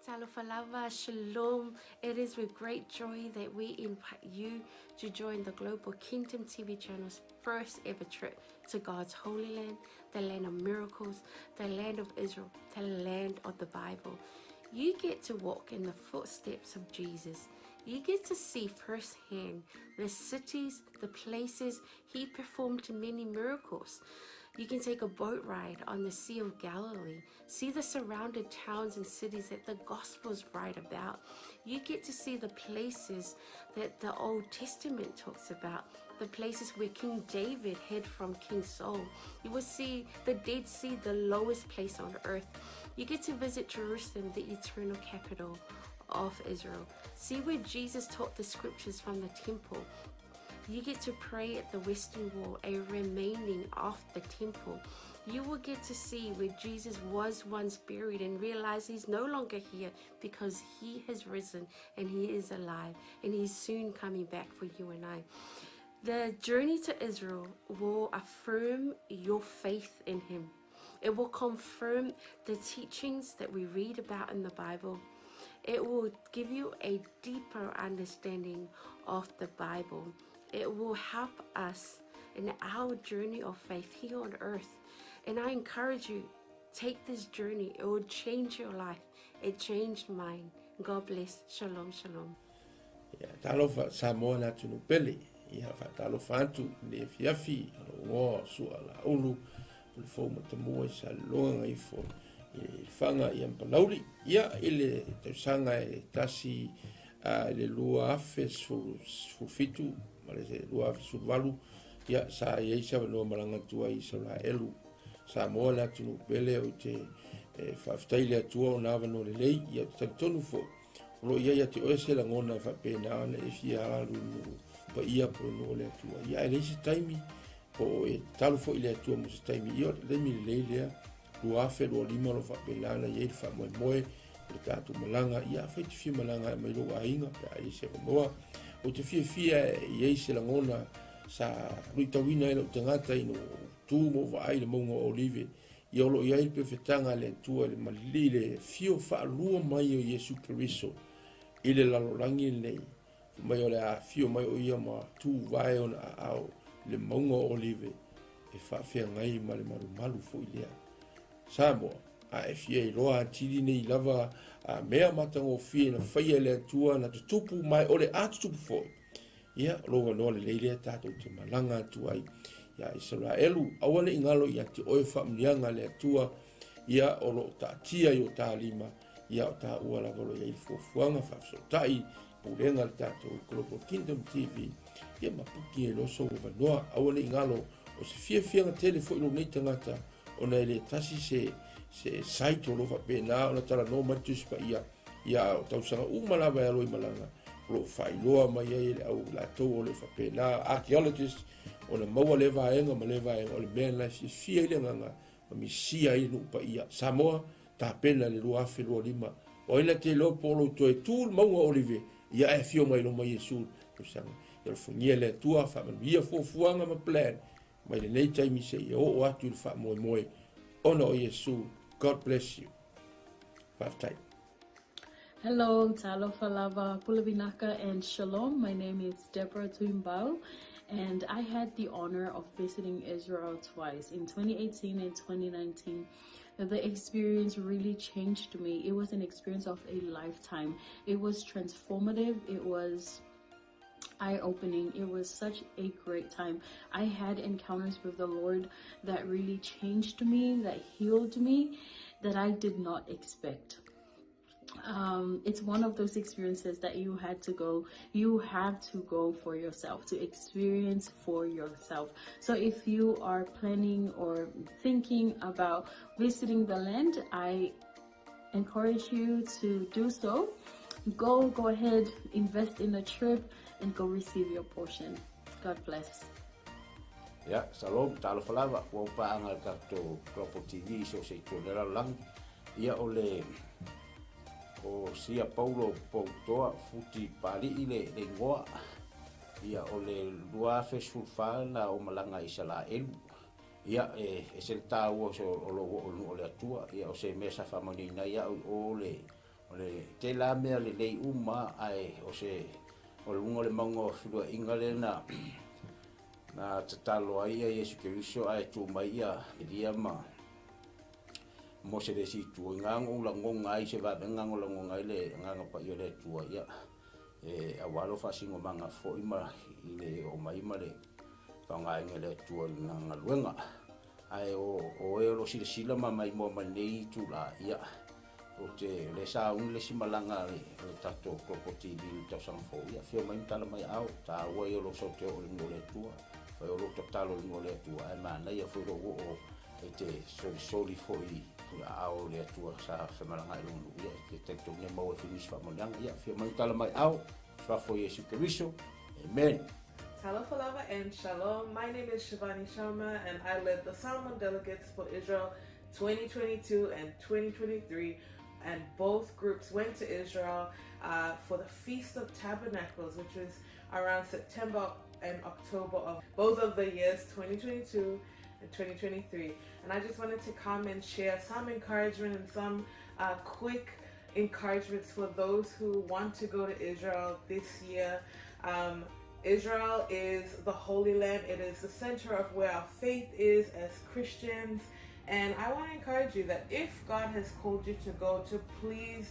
Talofa lava, shalom. It is with great joy that we invite you to join the Global Kingdom TV channel's first ever trip to God's holy land, the land of miracles, the land of Israel, the land of the Bible. You get to walk in the footsteps of Jesus. You get to see firsthand the cities, the places he performed many miracles. You can take a boat ride on the Sea of Galilee, see the surrounded towns and cities that the Gospels write about. You get to see the places that the Old Testament talks about, the places where King David hid from King Saul. You will see the Dead Sea, the lowest place on earth. You get to visit Jerusalem, the eternal capital of Israel. See where Jesus taught the scriptures from the temple. You get to pray at the Western Wall, a remaining of the temple. You will get to see where Jesus was once buried and realize he's no longer here because he has risen and he is alive and he's soon coming back for you and I. The journey to Israel will affirm your faith in him. It will confirm the teachings that we read about in the Bible. It will give you a deeper understanding of the Bible. It will help us in our journey of faith here on earth. And I encourage you, take this journey. It will change your life. It changed mine. God bless. Shalom, shalom. Ia, talofa Samoa le atunuu pele. Ia, faatalofa atu i le afiafi o lou igoa o Sua Laulu o le fou matamua i Salelologa Gagaifo i le Lefaga ia ma Palauli. Ia, i le tausaga e tasi i le 2017 ma le 2018, ia, sa i ai se avanoa malaga atu ai i Isaraelu. Samoa le atunuu pele ou te faafetai i le Atua ona avanoa lelei, ia, ou te talitonu foi o lo o i ai ia te oe se lagona e faapena ona e fia alu i nuu paia po o le nuu o le Atua. Ia, ae leai se taimi, po o e tatalo foi i le Atua mo se taimi, ia, o le taimi lelei lea, 2025 o lo o faapena ona i ai le faamoemoe o le tatou malaga. Ia, afai e te fia malaga mai lou aiga pe a i ai se avanoa. Ou te fiafia e i ai se lagona sa luitauina ai lou tagata ina ua ou tu ma ou vaai i le mauga o Olive. Ia, o lo o i ai le pefetaga a le Atua i le malili i le afio faalua mai o Iesu Keriso i le lalolagi lenei. Fai mai o le a afio mai o ia ma tuvae ona aao i le mauga o Olive e faafeagai ma le malumalu foi lea. Samoa, a e fia iloa atili nei lava a mea matagofie na faia e le Atua na tutupu ma o le a tutupu foi. Ia, o lou avanoa lelei lea tatou te malaga atu ai ia Isaraelu. Aua ne i galo ia te oe faamanuiaga a le Atua, ia o lo o taatia i o ta lima, ia o taua lava o lo o i ai le fuafuaga faafesootai pulega a le tatou Global Kingdom TV, ia ma puki ai loa sou avanoa. Aua ne i galo, o se fiafiaga tele foi lou nei tagata, ona e le tasi se se site o lo o faapena ona talanoa mai le Tusi Paia, ia o tausaga uma lava e alo i malaga, o lo o faailoa mai ai e le au latou o lo o faapena archaeologist, ona maua lea vaega ma lea vaega, o le mea lena e fiafia ai le agaga ma misia ai le nuu paia. Samoa, tapena le 2025. O ai na te iloa po o lou toe tu le mauga o Olive, ia ae afio mai loma Iesu i le tausaga. Ia alofagia le Atua, faamanuia fuafuaga ma plan mai lenei taimi seia oo atu i le faamoemoe ona o Iesu. God bless you. Faafetai. Hello, talofa lava, pule vinaka and shalom. My name is Deborah Tuimbau, and I had the honor of visiting Israel twice in 2018 and 2019. The experience really changed me. It was an experience of a lifetime. It was transformative. It was eye-opening. It was such a great time. I had encounters with the Lord that really changed me, that healed me, that I did not expect. It's one of those experiences that you had to go, you have to go for yourself, to experience for yourself. So if you are planning or thinking about visiting the land, I encourage you to do so. Go ahead, invest in a trip and go receive your portion. God bless. Ia, shalom, talofa lava, ua ou paaga i le tatou Global TV i so o se itu o le lalolagi. Ia, o le, o Sia Paulo Poutoa Futi Pali'i le, le igoa. Ia, o le 2014 na ou malaga i Isalaelu. Ia, e ese le taua o, o lou oo i le nuu o le Atua. Ia, o se mea sa faamanuiaina ai au i o le, O le tele lava mea lelei uma ae o se o luga o le mauga o feluaiga lea na na tatalo ai ia Iesu Keriso ae tu mai ia Elia ma Mose i le isi itu. I na na ou lagona ai se vavega na lagona ai le Agaga Paia o le Atua, ia e aua lou faasinomaga foi ma i le oo mai ma le faaaogaina e le Atua i lana galuega. Ae o o e o lo o silasila ma maimoa mai lenei itula, ia ou te o lea sa uni le isi malaga a le tatou Global TV i le tausaga fou, ia afio mai ma tala mai aao, taua ia o lou sau te oo i le nuu o le Atua, fai o lou tatalo i le nuu o le Atua, ae manaia foi lou oo e te solisoli foi i aao o le Atua sa femalagaai i lona nuu, ia e te talitonu e maua ai foi nisi faamanuiaga. Ia afio mai ma tala mai aao, Suafa o Iesu Keriso. Amen. Talofa lava and shalom. My name is Shivani Sharma and I led the Samoan delegates for Israel 2022 and 2023, and both groups went to Israel for the Feast of Tabernacles, which was around September and October of both of the years, 2022 and 2023. And I just wanted to come and share some encouragement and some quick encouragements for those who want to go to Israel this year. Israel is the Holy Land. It is the center of where our faith is as Christians. And I want to encourage you that if God has called you to go, to please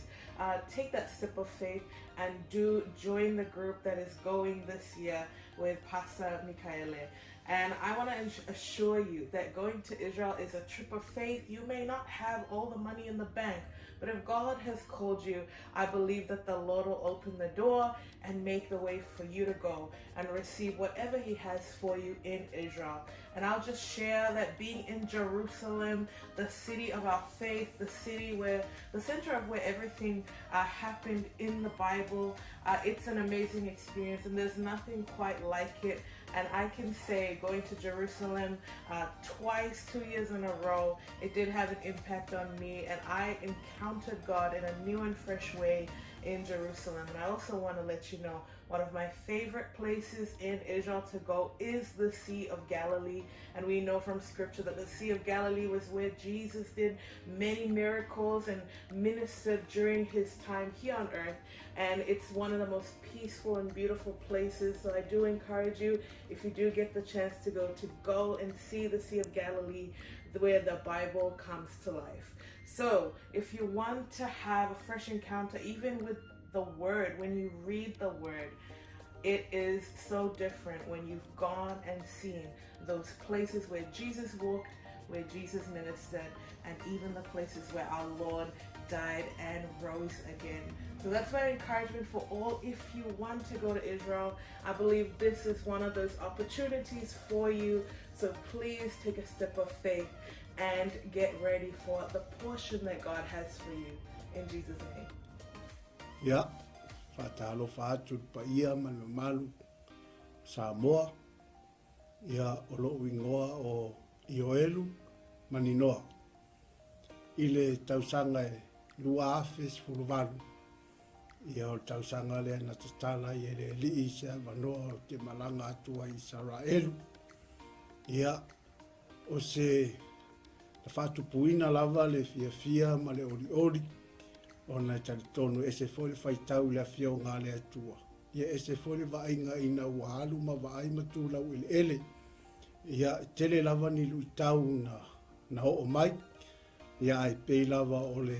take that step of faith and do join the group that is going this year with Pastor Mikaele. And I want to assure you that going to Israel is a trip of faith. You may not have all the money in the bank, but if God has called you, I believe that the Lord will open the door and make the way for you to go and receive whatever He has for you in Israel. And I'll just share that being in Jerusalem, the city of our faith, the city where, the center of where everything happened in the Bible, it's an amazing experience, and there's nothing quite like it. And I can say going to Jerusalem twice, 2 years in a row, it did have an impact on me, and I encountered God in a new and fresh way in Jerusalem. And I also want to let you know, one of my favorite places in Israel to go is the Sea of Galilee. And we know from scripture that the Sea of Galilee was where Jesus did many miracles and ministered during his time here on earth. And it's one of the most peaceful and beautiful places. So I do encourage you, if you do get the chance to go and see the Sea of Galilee, where the Bible comes to life. So if you want to have a fresh encounter, even with the Word, when you read the Word, it is so different when you've gone and seen those places where Jesus walked, where Jesus ministered, and even the places where our Lord died and rose again. So that's my encouragement for all. If you want to go to Israel, I believe this is one of those opportunities for you. So please take a step of faith and get ready for the portion that God has for you. In Jesus' name. Ia, faatalofa atu i le paia ma le mamalu Samoa, ia o lo'u igoa o Ioelu Maninoa. I le tausaga e 2018, ia o le tausaga lea na tatala ai e le Alii se avanoa ou te malaga atu ai i Isaraelu. Ia, o se na faatupuina lava le fiafia ma le olioli, ona e talitonu e ese foi le faitau i le Afioga a le Atua. Ia e ese foi le vaaiga ina ua alu ma vaai ma tu laueleele. Ia, e tele lava ni luitau na na oo mai, ia ae pei lava o le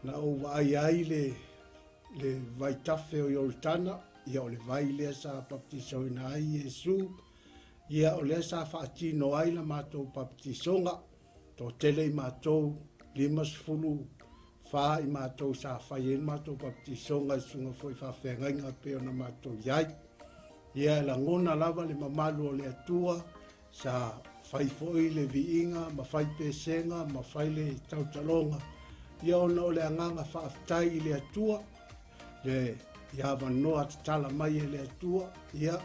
na ou vaai ai le le vaitafe o Ioritana, ia o le vai lea sa baptisoina ai Iesu, ia o lea sa faatino ai la matou baptisoga, toatele i matou, 54 i matou sa fai ai le matou baptisoga i susuga foi i faafeagaiga pei ona matou i ai. Ia e lagona lava le mamalu o le Atua, sa fai foi le viiga ma fai pesega ma fai le tautaloga, ia ona o le agaga faafetai i le Atua, le i avanoa tatala mai e le Atua, ia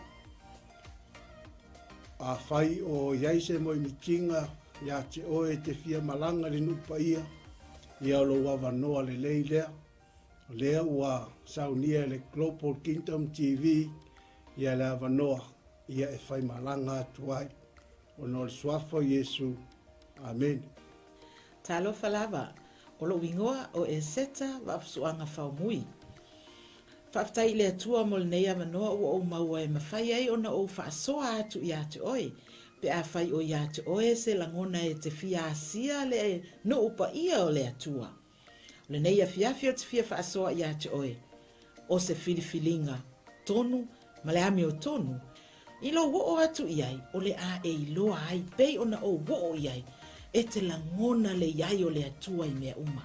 afai o i ai se moemitiga ia te oe e te fia malaga i le nuu paia, ia o lou avanoa lelei lea. O lea ua saunia e le Global Kingdom TV ia le avanoa ia e faimalaga atu ai ona o le suafa o Iesu. Amene. Talofa lava. O lou igoa o Eseta Vaafusuaga Faumui. Faafetai i le Atua mo lenei avanoa ua ou maua e mafai ai ona ou faasoa atu ia te oe, pe afai o ia te oe se lagona e te fia asia le nuu paia o le Atua. O lenei afiafi ou te fia faasoa ia te oe, o se filifiliga tonu ma le amiotonu, i lou oo atu i ai, o le a e iloa ai pei ona ou oo i ai, e te lagona le i ai o le Atua i mea uma.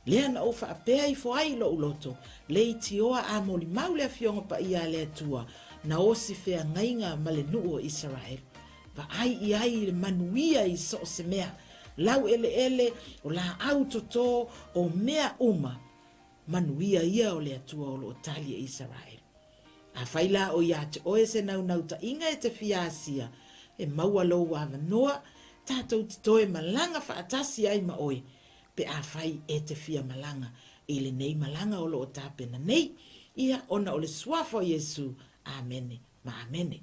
Lea na ou faapea ifo ai i lou loto, leitioa a molimau le Afioga Paia a le Atua, na osi feagaiga ma le nuu o Isaraelu. Vaai i ai i le manuia i so o se mea, laueleele, o laau toto, o mea uma, manuia ia o le Atua o lo o tali e Isaraelu. Afai la o ia te oe se naunautaiga e te fia asia, e maua lou avanoa, tatou te toe malaga faatasi ai ma oe, pe afai e te fia malaga i lenei malaga o lo o tapena nei, ia, ona o le Suafa o Iesu. Amene ma amene.